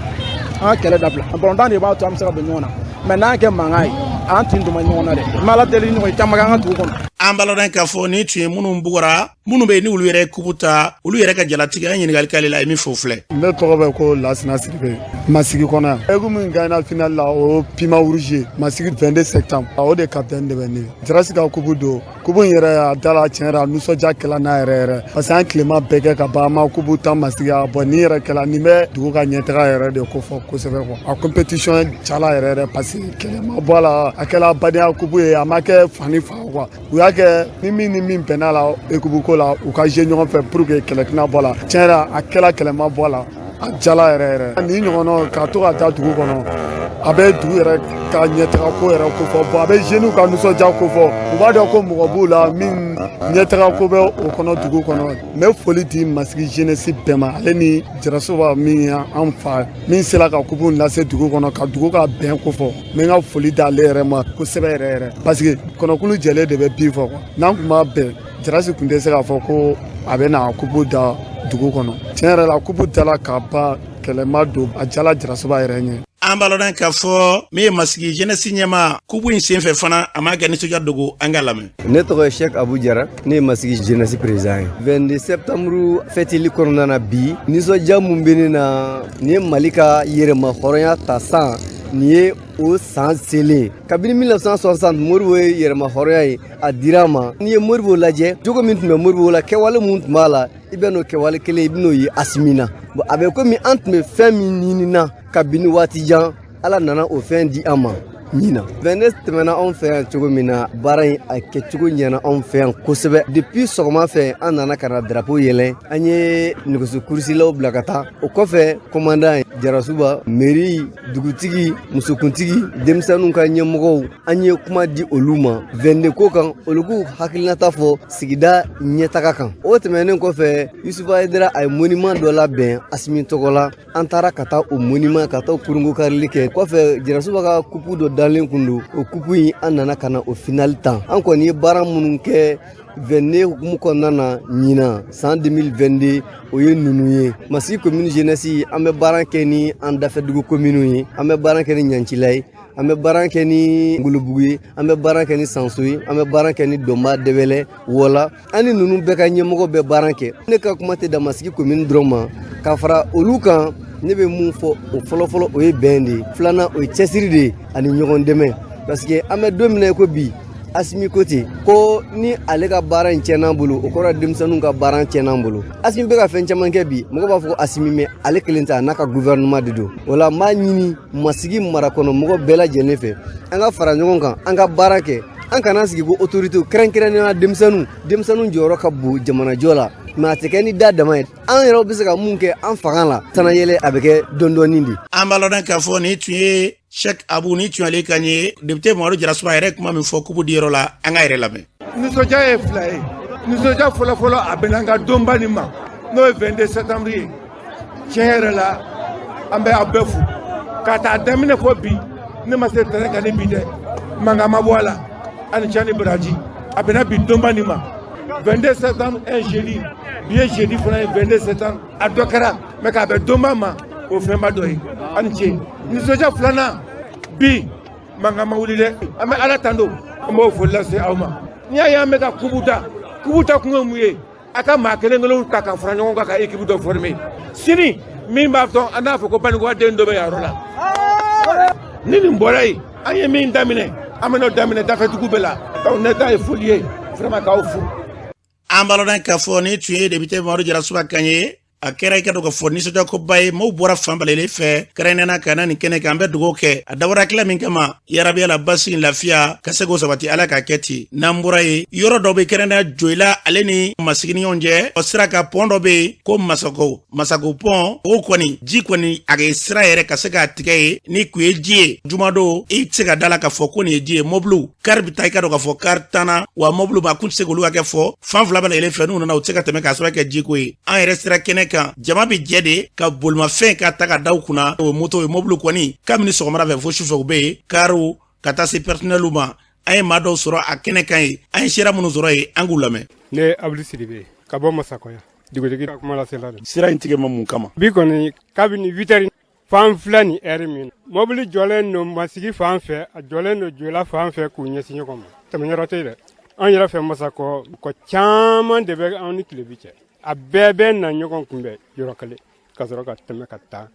an ka kɛlɛ dabila. Balontan de b'a to an bɛ se ka don ɲɔgɔn na, mais n'an kɛ mankan ye, an tin doma ɲɔgɔn na dɛ. N bɛ Ala deli, ɲɔgɔn caman kɛ an ka dugu kɔnɔ. An b'a lɔn k'a fɔ nin tun ye minnu bugɔra, minnu bɛ yen ni olu yɛrɛ ye kupu ta, olu yɛrɛ ka jalatigi. An ɲininkali k'ale la, a ye min fɔ o filɛ. Ne tɔgɔ bɛ ko Lasina Siribe, Masigi kɔnɔ yan. Équipe min gagnera finale la, o Piment Rouge ye, Masigi, 22 septembre, o de capitaine de bɛ ne ye. Jarasi ka kupu don, kupu in yɛrɛ, a da la tiɲɛ yɛrɛ, a nisɔndiya kɛla n'a yɛrɛ yɛrɛ, parce que an tilema bɛɛ kɛ ka ban, an ma kupu ta Masigi. A bɔn, nin yɛrɛ kɛla, nin bɛ dugu ka ɲɛtaga yɛrɛ de kofɔ kosɛbɛ quoi. A compétition jala yɛrɛ yɛrɛ, parce que kɛlɛ ma bɔ a la, a kɛla badenya kupu ye, a ma kɛ fa ni fa quoi. U y'a kɛ ni min ni min bɛnna la équipe ko la, u ka jouer ɲɔgɔn fɛ pour que kɛlɛ tɛna bɔ a la. Tiɲɛ yɛrɛ, a kɛla kɛlɛ ma bɔ a la, a jala yɛrɛ yɛrɛ. Nin ɲɔgɔnna ka to ka taa dugu kɔnɔ, a bɛ dugu yɛrɛ ka ɲɛtaga ko yɛrɛ kofɔ. Bon, a bɛ jeunes ka nisɔndiya kofɔ, u b'a dɔn ko mɔgɔ b'u la min ɲɛtaga ko bɛ o kɔnɔ dugu kɔnɔ. N bɛ foli di Masigi jeunesse bɛɛ ma, ale ni Jarasoba min ye an fa, min sera ka kupu lase dugu kɔnɔ, ka dugu ka bɛn kofɔ. N bɛ n ka foli d'ale yɛrɛ ma kosɛbɛ yɛrɛ yɛrɛ, parce que kɔnɔkulu jɛlen de bɛ bin fɔ quoi. N'an tun ma bɛn, Jarasi tun tɛ se k'a fɔ ko a bɛ na kupu da dugu kɔnɔ. Tiɲɛ yɛrɛ la, kupu dala ka ban, kɛlɛ ma don, a jala Jarasoba yɛrɛ ɲɛ. An b'a lɔn k'a fɔ min ye Masigi jeunesse ɲɛma, kupu in senfɛ fana, a m'a kɛ nisɔndiya dogo. An ka lamɛn. Ne tɔgɔ ye Sheikh Abu Jara, ne ye Masigi jeunesse président ye. 22 septembre fɛtili kɔnɔna na bi, nisɔndiya mun bɛ ne na, nin ye Mali ka yɛrɛma hɔrɔnya ta san, nin ye o san selen. Kabini 1960 Modibo ye yɛrɛma hɔrɔnya ye, a dira a ma. N'i ye Modibo lajɛ, jogo min tun bɛ Modibo la, kɛwale mun tun b'a la, i bɛ n'o kɛwale kelen, i bɛ n'o ye Asimi na. A bɛ komi an tun bɛ fɛn min ɲinina kabini waati jan, Ala nana o fɛn di an ma ɲina. 22 tɛmɛna anw fɛ yan cogo min na, baara in a kɛcogo ɲɛna anw fɛ yan kosɛbɛ. Depuis sɔgɔma fɛ, an nana ka na drapeau yɛlɛn, an ye nɛgɛso kurusilaw bila ka taa. O kɔfɛ, commandant Jarasuba, mairie, dugutigi, musokuntigi, denmisɛnninw ka ɲɛmɔgɔw, an ye kuma di olu ma 22 ko kan, olu k'u hakilinata fɔ sigida ɲɛtaga kan. O tɛmɛnen kɔfɛ, Yusufu Hayidara a ye monument dɔ labɛn Asimi tɔgɔ la. An taara ka taa o monument, ka taa kurungo karili kɛ. Kɔfɛ, Jarasuba ka kupu dɔ dalen kun don. O kupu in, an nana ka na o finali tan. An kɔni ye baara minnu kɛ 22 hukumu kɔnɔna na ɲinan san 2022, o ye ninnu ye. Masigi commune jeunesse, an bɛ baara kɛ ni an dafɛdugu commune ye, an bɛ baara kɛ ni Ɲancila ye, an bɛ baara kɛ ni Ngolobugu ye, an bɛ baara kɛ ni Sanso ye, an bɛ baara kɛ ni Dɔnba, Dɛbɛlɛ, Wɔla. An ni ninnu bɛɛ ka ɲɛmɔgɔ bɛ baara kɛ. Ne ka kuma tɛ dan Masigi commune dɔrɔn ma. Ka fara olu kan, ne bɛ mun fɔ o fɔlɔfɔlɔ, o ye bɛn de ye. Filanan, o ye cɛsiri de ye ani ɲɔgɔn dɛmɛ, parce que an bɛ don min na i ko bi, Asimi ko ten ko ni ale ka baara in tiɲɛn'an bolo, o kɔrɔ denmisɛnninw ka baara tiɲɛn'an bolo. Asimi bɛ ka fɛn caman kɛ bi, mɔgɔ b'a fɔ ko Asimi, mais ale kelen tɛ, a n'a ka gouvernement de don. O la, n b'a ɲini Masigi mara kɔnɔ mɔgɔ bɛɛ lajɛlen fɛ, an ka fara ɲɔgɔn kan, an ka baara kɛ, an kana sigi ko autorité, kɛrɛnkɛrɛnnenya la denmisɛnninw. Denmisɛnninw jɔyɔrɔ ka bon jamanajɔ la, mais a tɛ kɛ ni da dama ye. An yɛrɛw bɛ se ka mun kɛ an fanga la, sanayɛlɛ a bɛ kɛ dɔɔni de. An b'a lɔn k'a fɔ nin tun ye Cheikh Abu, ni tun y'ale kan ye, député Mamadu Jarasuba yɛrɛ kuma min fɔ kupu diyɔrɔ la, an ka yɛrɛ lamɛn. Nisɔndiya ye fila ye. Nisɔndiya fɔlɔfɔlɔ, a bɛnna an ka donba nin ma, n'o ye 22 septembre ye. Tiɲɛ yɛrɛ la, an bɛ aw bɛɛ fo k'a taa daminɛ fɔ bi. Ne ma se terrain kan ni bi dɛ, mankan ma bɔ a la, ani cɛ ni baraji. A bɛnna bi donba nin ma, 22 septembre, un jeudi. Bi ye jeudi fana ye, 22 septembre. A dɔ kɛra mais k'a bɛn donba ma, o fɛnba dɔ ye. Ani ce. Nisɔndiya filanan, bi mankan ma wuli dɛ, an bɛ Ala tando, an b'o foli lase aw ma. N'i y'a ye an bɛ ka kubu ta, kubu ta kun ye mun ye? A ka maa kelen kelenw ta ka fara ɲɔgɔn kan ka équipe dɔ former. Sini min b'a dɔn, an n'a fɔ ko Banikɔka den dɔ bɛ yan yɔrɔ la. Ni nin bɔra yen, an ye min daminɛ, an bɛn'o daminɛ dafɛdugu bɛɛ la. Donc ne ta ye foli ye vraiment, k'aw fo. An b'a lɔn k'a fɔ nin tun ye député Mamadu Jarasuba kan ye. A kɛra i ka dɔn k'a fɔ nisɔndiyakoba ye, maaw bɔra fan balelen fɛ kɛrɛnkɛrɛnnenya ka na nin kɛnɛ kan. An bɛ dugawu kɛ a dabɔra kila min kama, yarabiya la, basi lafiya ka se k'o sabati, Ala k'a kɛ ten. N'an bɔra yen, yɔrɔ dɔ bɛ kɛrɛnkɛrɛnnenya Joyila ale ni Masigi ni ɲɔgɔn cɛ, o sira ka pɔn dɔ bɛ yen ko Masako, Masako pɔn. O kɔni ji kɔni a ye sira yɛrɛ ka se k'a tigɛ ye. Ni kun ye ji ye jumadon, i tɛ se ka da la k'a fɔ ko nin ye ji ye. Mɔbiliw, kari bɛ taa, i ka dɔn k'a fɔ kari tanna wa, mɔbiliw b'a kun tɛ se k'olu hakɛ fɔ. Fan fila bɛ yɛlɛn fɛ, n'u nana, u tɛ se ka tɛmɛ k'a sababu kɛ jiko ye. An yɛrɛ sera kɛnɛ kan, jama bɛ jɛ de ka bolimafɛn ka ta ka da u kunna. O moto ye, mɔbiliw kɔni, kabini sɔgɔmada fɛ fo sufɛ, u bɛ yen, kariw ka taa se personnels ma. An ye maa dɔw sɔrɔ a kɛnɛ kan yen, an ye sira minnu sɔrɔ yen, an k'u lamɛn. Ne ye Abudu Sidibe ka bɔ Masakɔya, dugutigi ka kuma lasela don. Sira in tigɛ ma mun kama? Bi kɔni, kabini 8 heures fan filɛ nin heure min na, mobili jɔlen don Masigi fan fɛ, a jɔlen don Joyila fan fɛ k'u ɲɛsin ɲɔgɔn ma. Tɛmɛyɔrɔ tɛ yen dɛ. An yɛrɛ fɛ Masakɔ, kɔ caman de bɛ anw ni tilebi cɛ. A bɛɛ bɛ na ɲɔgɔn kunbɛn yɔrɔ kelen ka sɔrɔ ka tɛmɛ ka taa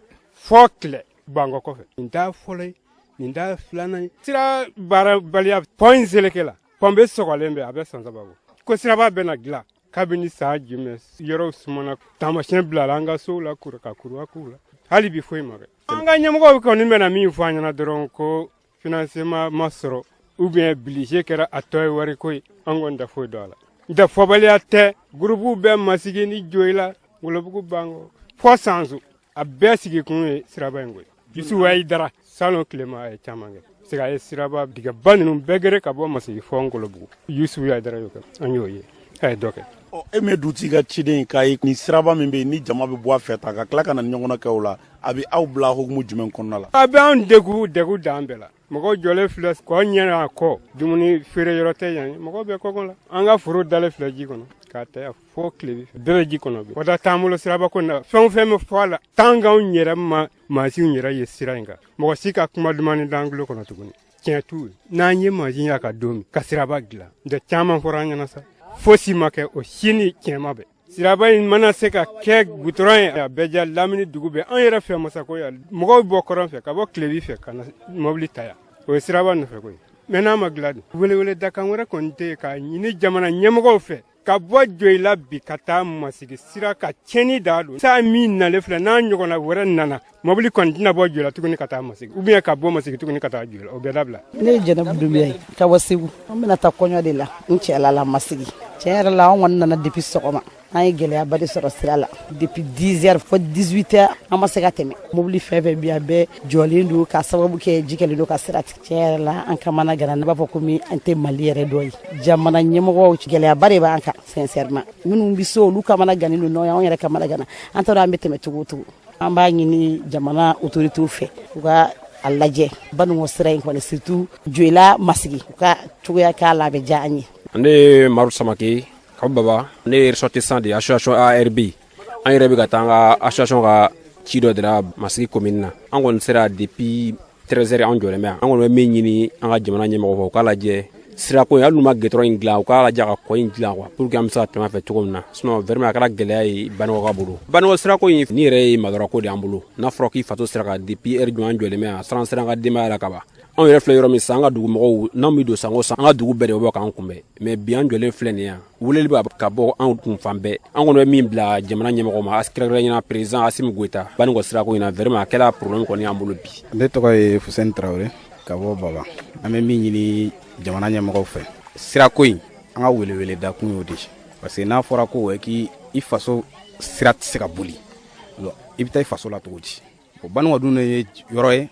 fɔ tilɛ Bankɔ kɔfɛ. Nin t'a fɔlɔ ye, nin t'a filanan ye. Sira baarabaliya, pɔn in seleke la, pɔn bɛ sɔgɔlen bɛ, a bɛ san 3 bɔ ko siraba bɛna dilan. Kabini san jumɛn yɔrɔw sumana, taamasiyɛn bilala an ka sow la, kuru ka kuruwa k'u la, hali bi foyi ma kɛ. An ka ɲɛmɔgɔw kɔni bɛna min fɔ an ɲɛna dɔrɔn, ko financement ma sɔrɔ ou bien budget kɛra a tɔ ye wariko ye. An kɔni tɛ foyi dɔn a la. N tɛ fɔbaliya tɛ, gurupuw bɛ Masigi ni Joyila, Ngolobugu, Bango fɔ Sanso, a bɛɛ sigi kun ye siraba in ko ye. Yusufu Hayidara salon tilema a ye caman kɛ, parce que a ye siraba digɛba ninnu bɛɛ gere ka bɔ Masigi fɔ Ngolobugu. Yusufu Hayidara y'o kɛ, an y'o ye, a ye dɔ kɛ. E min ye dugutigi ka ciden ye, k'a ye nin siraba min bɛ yen ni jama bɛ bɔ a fɛ ta ka tila ka na ɲɔgɔn kɛ o la, a bɛ aw bila hukumu jumɛn kɔnɔna la? A bɛ anw degun dan bɛɛ la. Mɔgɔw jɔlen filɛ kɔ ɲɛ, a kɔ dumuni feere yɔrɔ tɛ yan, mɔgɔw bɛ kɔngɔ la. An ka foro dalen filɛ ji kɔnɔ k'a tɛ fo tile bɛɛ bɛ ji kɔnɔ bi. Wata t'an bolo siraba ko na. Fɛn o fɛn bɛ fɔ a la, tant qu'anw yɛrɛ ma mansinw yɛrɛ ye sira in kan, mɔgɔ si ka kuma dumani d'an tulo kɔnɔ tuguni. Tiɲɛ t'u ye. N'an ye mansin y'a ka don min ka siraba dilan tɛ, caman fɔra an ɲɛna sa, fosi ma kɛ, o si ni tiɲɛ ma bɛn. Siraba in mana se ka kɛ gutɔrɔn ye, a bɛɛ diya lamini dugu bɛɛ. An yɛrɛ fɛ Masako yan, mɔgɔw bɔ kɔrɔn fɛ ka bɔ tilebi fɛ ka na mobili ta yan, o ye siraba nɔfɛ ko ye. Mais n'a ma dilan dun, welewele dakan wɛrɛ kɔni tɛ yen k'a ɲini jamana ɲɛmɔgɔw fɛ ka bɔ Joyila bi ka taa Masigi sira ka tiɲɛni da don. Saa min nalen filɛ, n'a ɲɔgɔnna wɛrɛ nana, mobili kɔni tɛna bɔ Joyila tuguni ka taa Masigi, ou bien ka bɔ Masigi tuguni ka taa Joyila, o bɛɛ dabila. Ne ye Jɛnɛbu Dunbiya ye ka bɔ Segu. An bɛna taa kɔɲɔ de la n cɛla la Masigi. Tiɲɛ yɛrɛ la, an kɔni nana depuis sɔgɔma, an ye gɛlɛyaba de sɔrɔ sira la. Depuis 10 heures fo 18 heures, an ma se ka tɛmɛ. Mobili fɛn fɛn bi, a bɛɛ jɔlen don k'a sababu kɛ ji kɛlen don ka sira tigɛ. Tiɲɛ yɛrɛ la, an kamana gana, ne b'a fɔ komi an tɛ Mali yɛrɛ dɔ ye. Jamana ɲɛmɔgɔw, gɛlɛyaba de b'an kan sincèrement. Minnu bɛ so, olu kamana gannen don, nɔ anw yɛrɛ kamana gana, an t'a dɔn an bɛ tɛmɛ cogo o cogo. An b'a ɲini jamana autorités fɛ, u ka a lajɛ Banikɔ sira in kɔni, surtout Joyila Masigi, u ka cogoya k'a la, a bɛ diya an ye. Ne ye Maru Samake ka bɔ Baba. Ne ye ressortissant de association ARB. An yɛrɛ bɛ ka taa an ka association ka ci dɔ de la Masigi commune na. An kɔni sera depuis 13 heures, an jɔlen bɛ yan. An kɔni bɛ min ɲini an ka jamana ɲɛmɔgɔ fɛ, u k'a lajɛ sirako in, hali n'u ma goudron in dilan, u k'a lajɛ ka kɔ in dilan quoi, pour que an bɛ se ka tɛmɛ a fɛ cogo min na. Sinon vraiment, a kɛra gɛlɛya ye Banikɔ ka bolo. Banikɔ sirako in ni yɛrɛ ye madɔrɔko de y'an bolo. N'a fɔra k'i faso sira kan, depuis heure jumɛn an jɔlen bɛ yan, siran sera an ka denbaya la ka ban. Anw yɛrɛ filɛ yɔrɔ min sisan, an ka dugu mɔgɔw, n'anw bɛ don san o san, an ka dugu bɛɛ de bɛ bɔ k'an kunbɛn. Mais bi, an jɔlen filɛ nin yan, weleli bɛ ka bɔ anw kun fan bɛɛ. An kɔni bɛ min bila jamana ɲɛmɔgɔ ma, kɛrɛnkɛrɛnnenya président Asimi Goyita, Banikɔ sirako in na, vraiment a kɛra problème kɔni y'an bolo bi. Ne tɔgɔ ye Fuseni Tarawele ka bɔ Baba. An bɛ min ɲini jamana ɲɛmɔgɔw fɛ, sirako in, an ka welewele da kun y'o de, parce que n'a fɔra ko k'i i faso sira tɛ se ka boli, i bɛ taa i faso la cogo di? O Banikɔ dun ye yɔrɔ ye,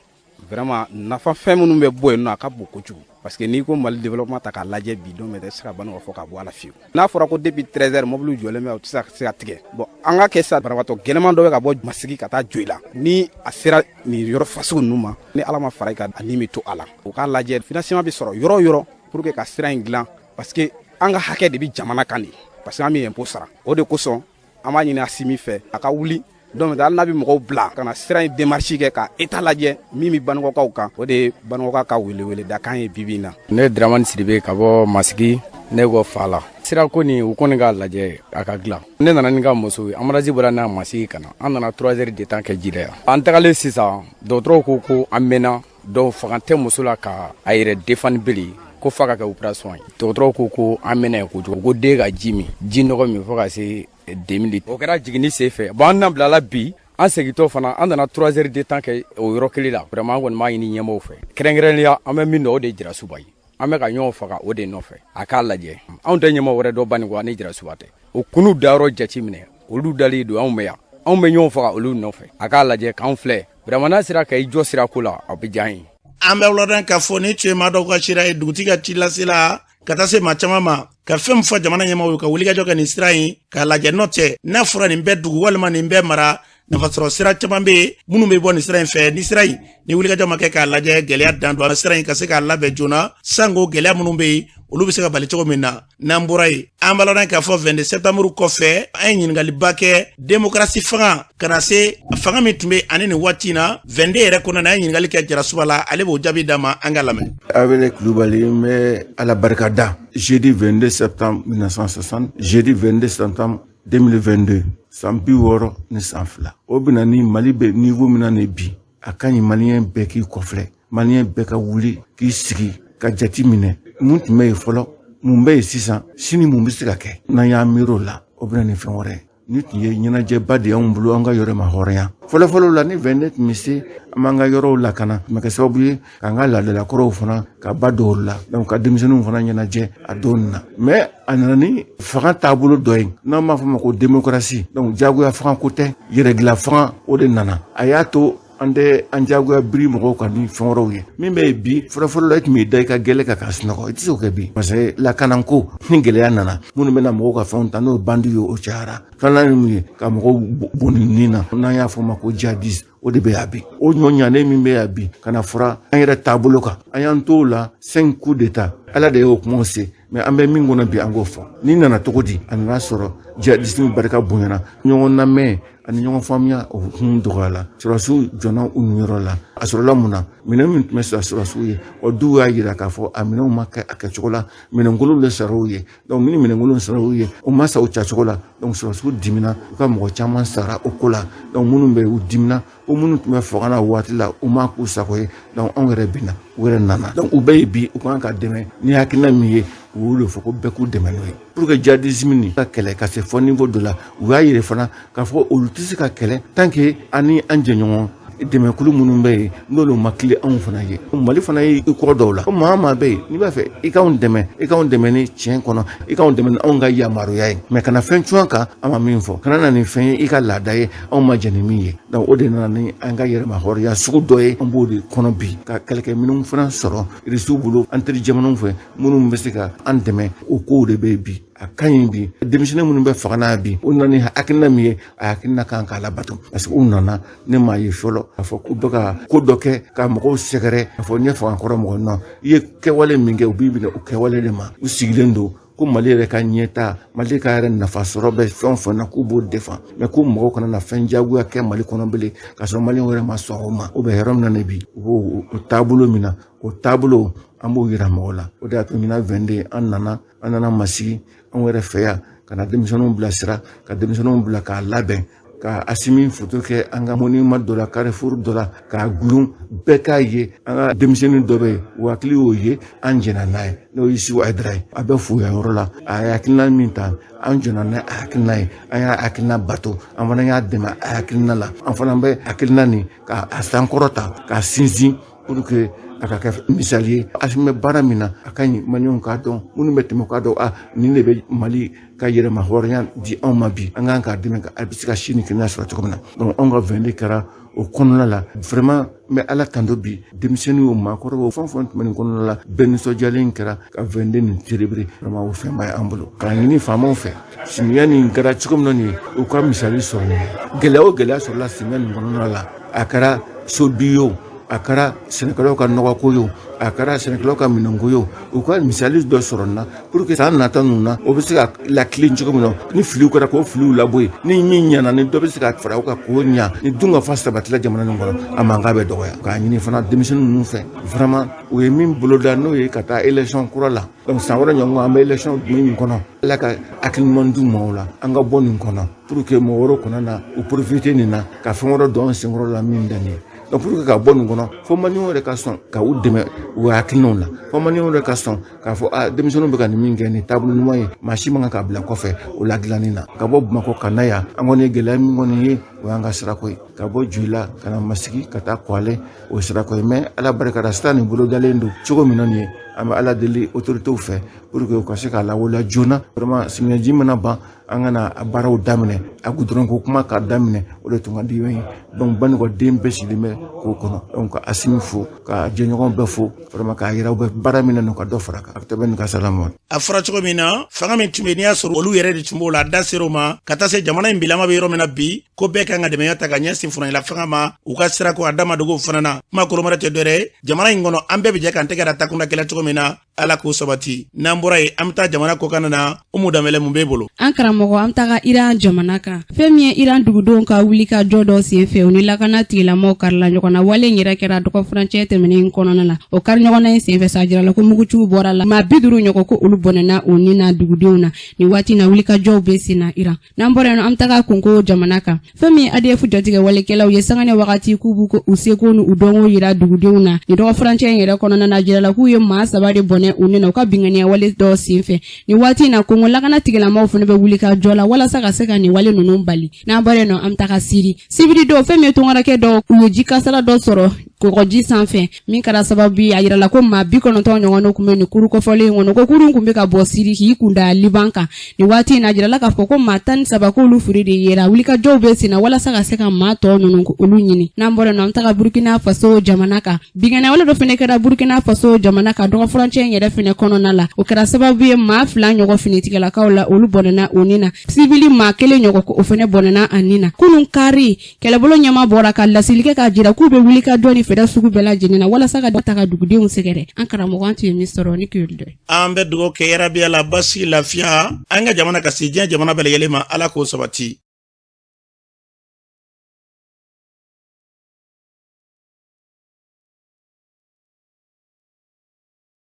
vraiment, nafa fɛn minnu bɛ bɔ yen nɔ, a ka bon kojugu, parce que n'i ko Mali développement ta k'a lajɛ bi, don bɛɛ tɛ se ka Banikɔ fɔ ka bɔ a la fiyewu. N'a fɔra ko depuis 13 heures mobili jɔlen bɛ, o tɛ se ka tigɛ. Bon, an ka kɛ sa, banabaatɔ gɛlɛman dɔ bɛ ka bɔ Masigi ka taa Joyila, ni a sera nin yɔrɔ fasugu ninnu ma, ni Ala ma fara i kan, a ni bɛ to a la. U k'a lajɛ, financement bɛ sɔrɔ yɔrɔ o yɔrɔ pour que ka sira in dilan, parce que an ka hakɛ de bɛ jamana kan de, parce que an bɛ impôt sara. O de kosɔn an b'a ɲini Asimi fɛ, a ka wuli. Donc hali n'a bɛ mɔgɔw bila ka na sira in démarche kɛ, ka état lajɛ min bɛ Banikɔkaw kan, o de ye Banikɔkaw ka welewele dakan ye bi bi in na. Ne ye Dramani Sidibe ka bɔ Masigi. Ne ko fa la, sirako nin, u kɔni k'a lajɛ a ka dilan. Ne nana ni ka muso ye, ambulance bɔra n'a Masigi ka na. An nana 3 heures de temps kɛ ji la yan. An tagalen sisan, dɔgɔtɔrɔw ko ko an mɛnna, donc fanga tɛ muso la ka a yɛrɛ défendre bilen, ko f'a ka kɛ opération ye. Dɔgɔtɔrɔw ko ko an mɛnna yen kojugu, ko den ka ji min, ji nɔgɔ min, fo ka se demi litre. O kɛra jiginni sen fɛ. Bon, an na bilala bi, an segintɔ fana, an nana 3 heures de temps kɛ o yɔrɔ kelen la. Vraiment, an kɔni b'a ɲini ɲɛmɔgɔw fɛ, kɛrɛnkɛrɛnnenya an bɛ min dɔn, o de ye Jirasuba ye. An bɛ ka ɲɔgɔn faga o de nɔfɛ. A k'a lajɛ, anw tɛ ɲɛmɔgɔ wɛrɛ dɔn Banikɔ ni Jirasuba tɛ. O kunu dayɔrɔ jate minɛ, olu dalen don anw bɛ yan, anw bɛ ɲɔgɔn faga olu nɔfɛ. A k'a lajɛ k'anw filɛ. Vraiment, n'a sera ka i jɔ sirako la, a bɛ diya an ye. An bɛ wuladan k'a fɔ ni tun ye maa dɔw ka sira ye, dugutigi ka ci lasela ka taa se maa caman ma, ka fɛn min fɔ jamana ɲɛmaaw ye, ka wulikajɔ kɛ nin sira in k'a lajɛ. N'o tɛ, n'a fɔra nin bɛɛ dugu walima nin bɛɛ mara, nafasɔrɔ sira caman bɛ yen minnu bɛ bɔ nin sira in fɛ. Ni sira in ni wulikajɔ ma kɛ k'a lajɛ, gɛlɛya dan don a sira in ka se k'a labɛn joona, sanko gɛlɛya minnu bɛ yen, olu bɛ se ka bali cogo min na. N'an bɔra yen, an b'a lɔn k'a fɔ 22 septembre kɔfɛ, an ye ɲininkaliba kɛ démocratie fanga ka na se fanga min tun bɛ ani nin waati in na 22 yɛrɛ kɔnɔ na. An ye ɲininkali kɛ Jarasuba la, ale b'o jaabi d'a ma, an ka lamɛn. Abele Kulubali. N bɛ Ala barika da. Jeudi 22 septembre 1960, jeudi 22 septembre 2022, san 62, o bɛna ni Mali bɛ niveau min na nin bi, a ka ɲi Maliyɛn bɛɛ k'i kɔfilɛ, Maliyɛn bɛɛ ka wuli k'i sigi ka jati minɛ mun tun bɛ yen fɔlɔ, mun bɛ yen sisan, sini mun bɛ se ka kɛ. N'an y'an miiri o la, o bɛna ni fɛn wɛrɛ ye. Ni tun ye ɲɛnajɛba de y'anw bolo, an ka yɔrɔ ma hɔrɔnya fɔlɔfɔlɔ la, ni 22 tun bɛ se, an b'an ka yɔrɔw lakana, tun bɛ kɛ sababu ye k'an ka laadalakɔrɔw fana ka ba don olu la, donc ka denmisɛnninw fana ɲɛnajɛ a don na. Mais a nana ni fanga taabolo dɔ ye n'an b'a fɔ ma ko démocratie. Donc jagoya fanga ko tɛ, yɛrɛdilan fanga, o de nana. A y'a to an tɛ an jagoya biri mɔgɔw kan ni fɛn wɛrɛw ye min bɛ yen bi. Fɔlɔfɔlɔ la, i tun b'i da i ka gɛlɛ kan ka sunɔgɔ, i tɛ se k'o kɛ bi, parce que lakanako ni gɛlɛya nana, minnu bɛna mɔgɔw ka fɛnw ta, n'o ye bandi ye, o cayara. Filanan ye mun ye? Ka mɔgɔw bonni nin na, n'an y'a fɔ o ma ko jihadiste, o de bɛ yan bi. O ɲɔ ɲanen min bɛ yan bi, ka na fɔra an yɛrɛ taabolo kan, an y'an t'o la cinq coups d'état. Ala de y'o kumaw se, mais an bɛ min kɔnɔ bi, an k'o fɔ. Ni nana cogo di? A nana sɔrɔ jihadisme barika bonyana, ɲɔgɔn lamɛn ani ɲɔgɔn faamuya, o kun dɔgɔyala. Sɔrɔdasiw jɔnna u niyɔrɔ la. A sɔrɔla mun na? Minɛn min tun bɛ sɔrɔ sɔrɔdasiw ye, o duw y'a jira k'a fɔ a minɛnw ma kɛ a kɛcogo la, minɛnkolonw de sara u ye. Donc ni minɛnkolonw sara u ye, o ma sa u cacogo la. Donc sɔrɔdasiw dimina, u ka mɔgɔ caman sara o ko la. Donc minnu bɛ yen, u dimina ko minnu tun bɛ fanga na waati la, u ma k'u sago ye. Donc anw yɛrɛ binna, u yɛrɛ nana. Donc u bɛɛ ye bi, u kan ka dɛmɛ ni hakilina min ye, u y'o de fɔ ko bɛɛ k'u dɛmɛ n'o ye, pour que djihadisme nin ka kɛlɛ ka se fɔ niveau dɔ la. U y'a yira fana k'a fɔ olu tɛ se ka kɛlɛ tant que an ni an jɛɲɔgɔn dɛmɛkulu minnu bɛ yen, n'olu ma tile anw fana ye. Mali fana ye i kɔ dɔw la, ko maa maa bɛ yen n'i b'a fɛ i k'anw dɛmɛ, i k'anw dɛmɛ ni tiɲɛ kɔnɔ, i k'anw dɛmɛ ni anw ka yamaruya ye, mais kana fɛn cun an kan an ma min fɔ, kana na ni fɛn ye i ka laada ye anw ma jɛn ni min ye. Donc o de nana ni an ka yɛrɛma hɔrɔnya sugu dɔ ye. An b'o de kɔnɔ bi, ka kɛlɛkɛminɛnw fana sɔrɔ Irisiw bolo, an teri jamanaw fɛ minnu bɛ se ka an dɛmɛ. O kow de bɛ yen bi. A ka ɲi bi. Denmisɛnnin minnu bɛ fanga na bi, u nana ni hakilina min ye, a hakilina kan k'a labato, parce que u nana, ne m'a ye fɔlɔ k'a fɔ k'u bɛ ka ko dɔ kɛ ka mɔgɔw sɛgɛrɛ, k'a fɔ n ye fanga kɔrɔ mɔgɔ nɔ. I ye kɛwale min kɛ, u b'i minɛ o kɛwale de ma. U sigilen don ko Mali yɛrɛ ka ɲɛta, Mali ka yɛrɛ nafa sɔrɔ bɛ fɛn o fɛn na, k'u b'o defan, mɛ ko mɔgɔw kana na fɛn jagoya kɛ Mali kɔnɔ bilen, k'a sɔrɔ Maliyɛnw yɛrɛ ma sɔn o ma. O bɛ yɔrɔ min na ne bi, u b'o o taabolo min na, o taabolo an b'o yira mɔgɔw la. O de y'a to ɲinan 22 an nana Masigi anw yɛrɛ fɛ yan, ka na denmisɛnninw bilasira, ka denmisɛnninw bila k'a labɛn, ka Asimi foto kɛ an ka monument dɔ la, carrefour dɔ la, k'a gulon, bɛɛ k'a ye. An ka denmisɛnnin dɔ bɛ yen, o hakili y'o ye, an jɛnna n'a ye, n'o ye Issou Haidara ye. A bɛ fo yan yɔrɔ la. A ye hakilina min ta, an jɔnna n'a hakilina ye, an y'a hakilina bato, an fana y'a dɛmɛ a hakilina la. An fana bɛ hakilina nin ka a sankɔrɔta, k'a sinsin, pour que a ka kɛ misali ye. Asimi bɛ baara min na, a ka ɲi Maliyɛnw k'a dɔn, minnu bɛ tɛmɛ k'a dɔn, a nin de bɛ Mali ka yɛrɛma hɔrɔnya di anw ma bi. An kan k'a dɛmɛ a bɛ se ka si ni kɛnɛya sɔrɔ cogo min na. Donc anw ka 22 kɛra o kɔnɔna la. Vraiment, n bɛ Ala tando bi. Denmisɛnnin o, maakɔrɔba o, fɛn o fɛn tun bɛ nin kɔnɔna la, bɛɛ nisɔndiyalen kɛra ka 22 nin célébrer. Vraiment, o fɛnba ye an bolo. K'a ɲini faamaw fɛ, simiya nin kɛra cogo min na nin ye, u ka misali sɔrɔ nin ye. Gɛlɛya o gɛlɛya sɔrɔla simiya nin kɔnɔna la, a kɛra so bi ye o, a kɛra sɛnɛkɛlaw ka nɔgɔko ye o, a kɛra sɛnɛkɛlaw ka minɛnko ye o, u ka misali dɔ sɔrɔ nin na, pour que san nata ninnu na, o bɛ se ka lakilen cogo min na. Ni filiw kɛra, k'o filiw labɔ yen. Ni min ɲɛna, ni dɔ bɛ se ka fara o kan k'o ɲa. Ni dun ka fa sabatila jamana nin kɔnɔ, a mankan bɛ dɔgɔya. K'a ɲini fana denmisɛnnin ninnu fɛ, vraiment, u ye min boloda, n'o ye ka taa élection kura la. Donc san wɛrɛ ɲɔgɔn, an bɛ élection min kɔnɔ, Ala ka hakili ɲuman d'u ma o la, an ka bɔ nin kɔnɔ, pour que mɔgɔ wɛrɛw kana na u profiter nin na ka fɛn wɛrɛ don an senkɔrɔ la min tɛ nin ye. Donc pour que ka bɔ nin kɔnɔ, fo Maliyɛnw yɛrɛ ka sɔn ka u dɛmɛ u hakilinaw la, fo Maliyɛnw yɛrɛ ka sɔn k'a fɔ a denmisɛnninw bɛ ka nin min kɛ, nin taabolo ɲuman ye, maa si man kan k'a bila kɔfɛ o ladilanni na. Ka bɔ Bamakɔ ka na yan, an kɔni ye gɛlɛya min kɔni ye, o y'an ka sirako ye. Ka bɔ Joyila ka na Masigi, ka taa Kwale, o ye sirako ye. Mɛ Ala barika la, sira nin bolodalen don cogo min na nin ye, an bɛ Ala deli autorités fɛ pour que u ka se k'a lawaleya joona. Vraiment, samiyɛji mana ban, an ka na a baaraw daminɛ, a goudron ko kuma k'a daminɛ, o de tun ka di ye. Donc Banikɔ den bɛɛ sigilen bɛ k'o kɔnɔ. Donc ka Asimi fo, ka jɛɲɔgɔn bɛɛ fo, vraiment, k'a yira u bɛ baara min na, ka dɔ fara kan. A bɛ nin ka salamu. A fɔra cogo min na, fanga min tun bɛ, n'i y'a sɔrɔ olu yɛrɛ de tun b'o la, a da ser'o ma ka taa se jamana in bilama bɛ yɔrɔ min na bi, ko bɛɛ kan ka dɛmɛya ta ka ɲɛsin furancɛla fanga ma, u ka sirako a dama dogo fana na. Kuma kolomara tɛ dɔwɛrɛ ye, jamana in kɔnɔ, an bɛɛ bɛ jɛ k'an tɛgɛ da takunda kɛlɛ cogo min na, Ala k'o sabati. N'an bɔra yen, an bɛ taa jamana kɔkan na. Umu Danbɛlɛ, mun b'e bolo? An karamɔgɔ, an bɛ taga Iran jamana kan. Fɛn min ye Iran dugudenw ka wuli ka jɔ dɔ sen fɛ, u ni lakana tigilamɔgɔw karila ɲɔgɔn na. Wale in yɛrɛ kɛra dɔgɔ furancɛ tɛmɛnen kɔnɔna na. O kari ɲɔgɔnna in senfɛ sa, jirala ko muguciw bɔra la, maa 50 ɲɔgɔn ko olu bɔnɛna u ni na dugudenw na. Nin waati na, wulikajɔw bɛ sen na Iran. N'an bɔra yen, an bɛ taga Kongo jamana kan. Fɛn min ye ADF jatigɛ walekɛlaw ye, sanga ni wagati k'u b'u u seko ni u dɔnko yira dugudenw na. Nin dɔgɔ furancɛ in yɛrɛ kɔnɔna na, jirala k'u ye maa saba de bɔnɛ u ni na u ka binganiya wale dɔ sen fɛ. Nin waati in na, Kongo lakana tigilamaw fana bɛ wuli ka jɔ la walasa ka se ka nin wale ninnu bali. N'an bɔra yen nɔ, an bɛ taga Siri. Sibiri dɔw, fɛn min ye tunkarakɛ dɔw, u ye ji kasara dɔ sɔrɔ kɔgɔji sanfɛ, min kɛra sababu ye, a yirala ko maa 90 ɲɔgɔn tun bɛ nin kuru kɔfɔlen in kɔnɔ, ko kurun tun bɛ ka bɔ Siri k'i kunda Liban kan. Nin waati in na, jirala k'a fɔ ko maa 13 k'olu furi de yera. Wulikajɔw bɛ sen na walasa ka se ka maa tɔ ninnu olu ɲini. N'an bɔra yen nɔ, an bɛ taga Burukina Faso jamana kan. Binkanni wale dɔ fana kɛra Burukina Faso jamana kan dɔgɔ furancɛ in yɛrɛ fana kɔnɔna la. O kɛra sababu ye, maa fila ɲɔgɔn finitigilakaw la, olu bɔnɛna u ni na. Sibili maa kelen ɲɔgɔn, o fana bɔnɛna a ni na. Kunun kari, kɛlɛbolo ɲɛma bɔra ka laseli kɛ k'a jira k'u bɛ wuli ka jɔ ni fɛɛrɛ sugu bɛɛ lajɛlen na walasa ka ta ka dugudenw sɛgɛrɛ. An karamɔgɔ, an tun ye min sɔrɔ ni k'olu dɔ. An bɛ dugawu kɛ yarabiya la, basi, lafiya, an ka jamana ka se diɲɛ jamana bɛɛ lajɛlen ma, Ala k'o sabati.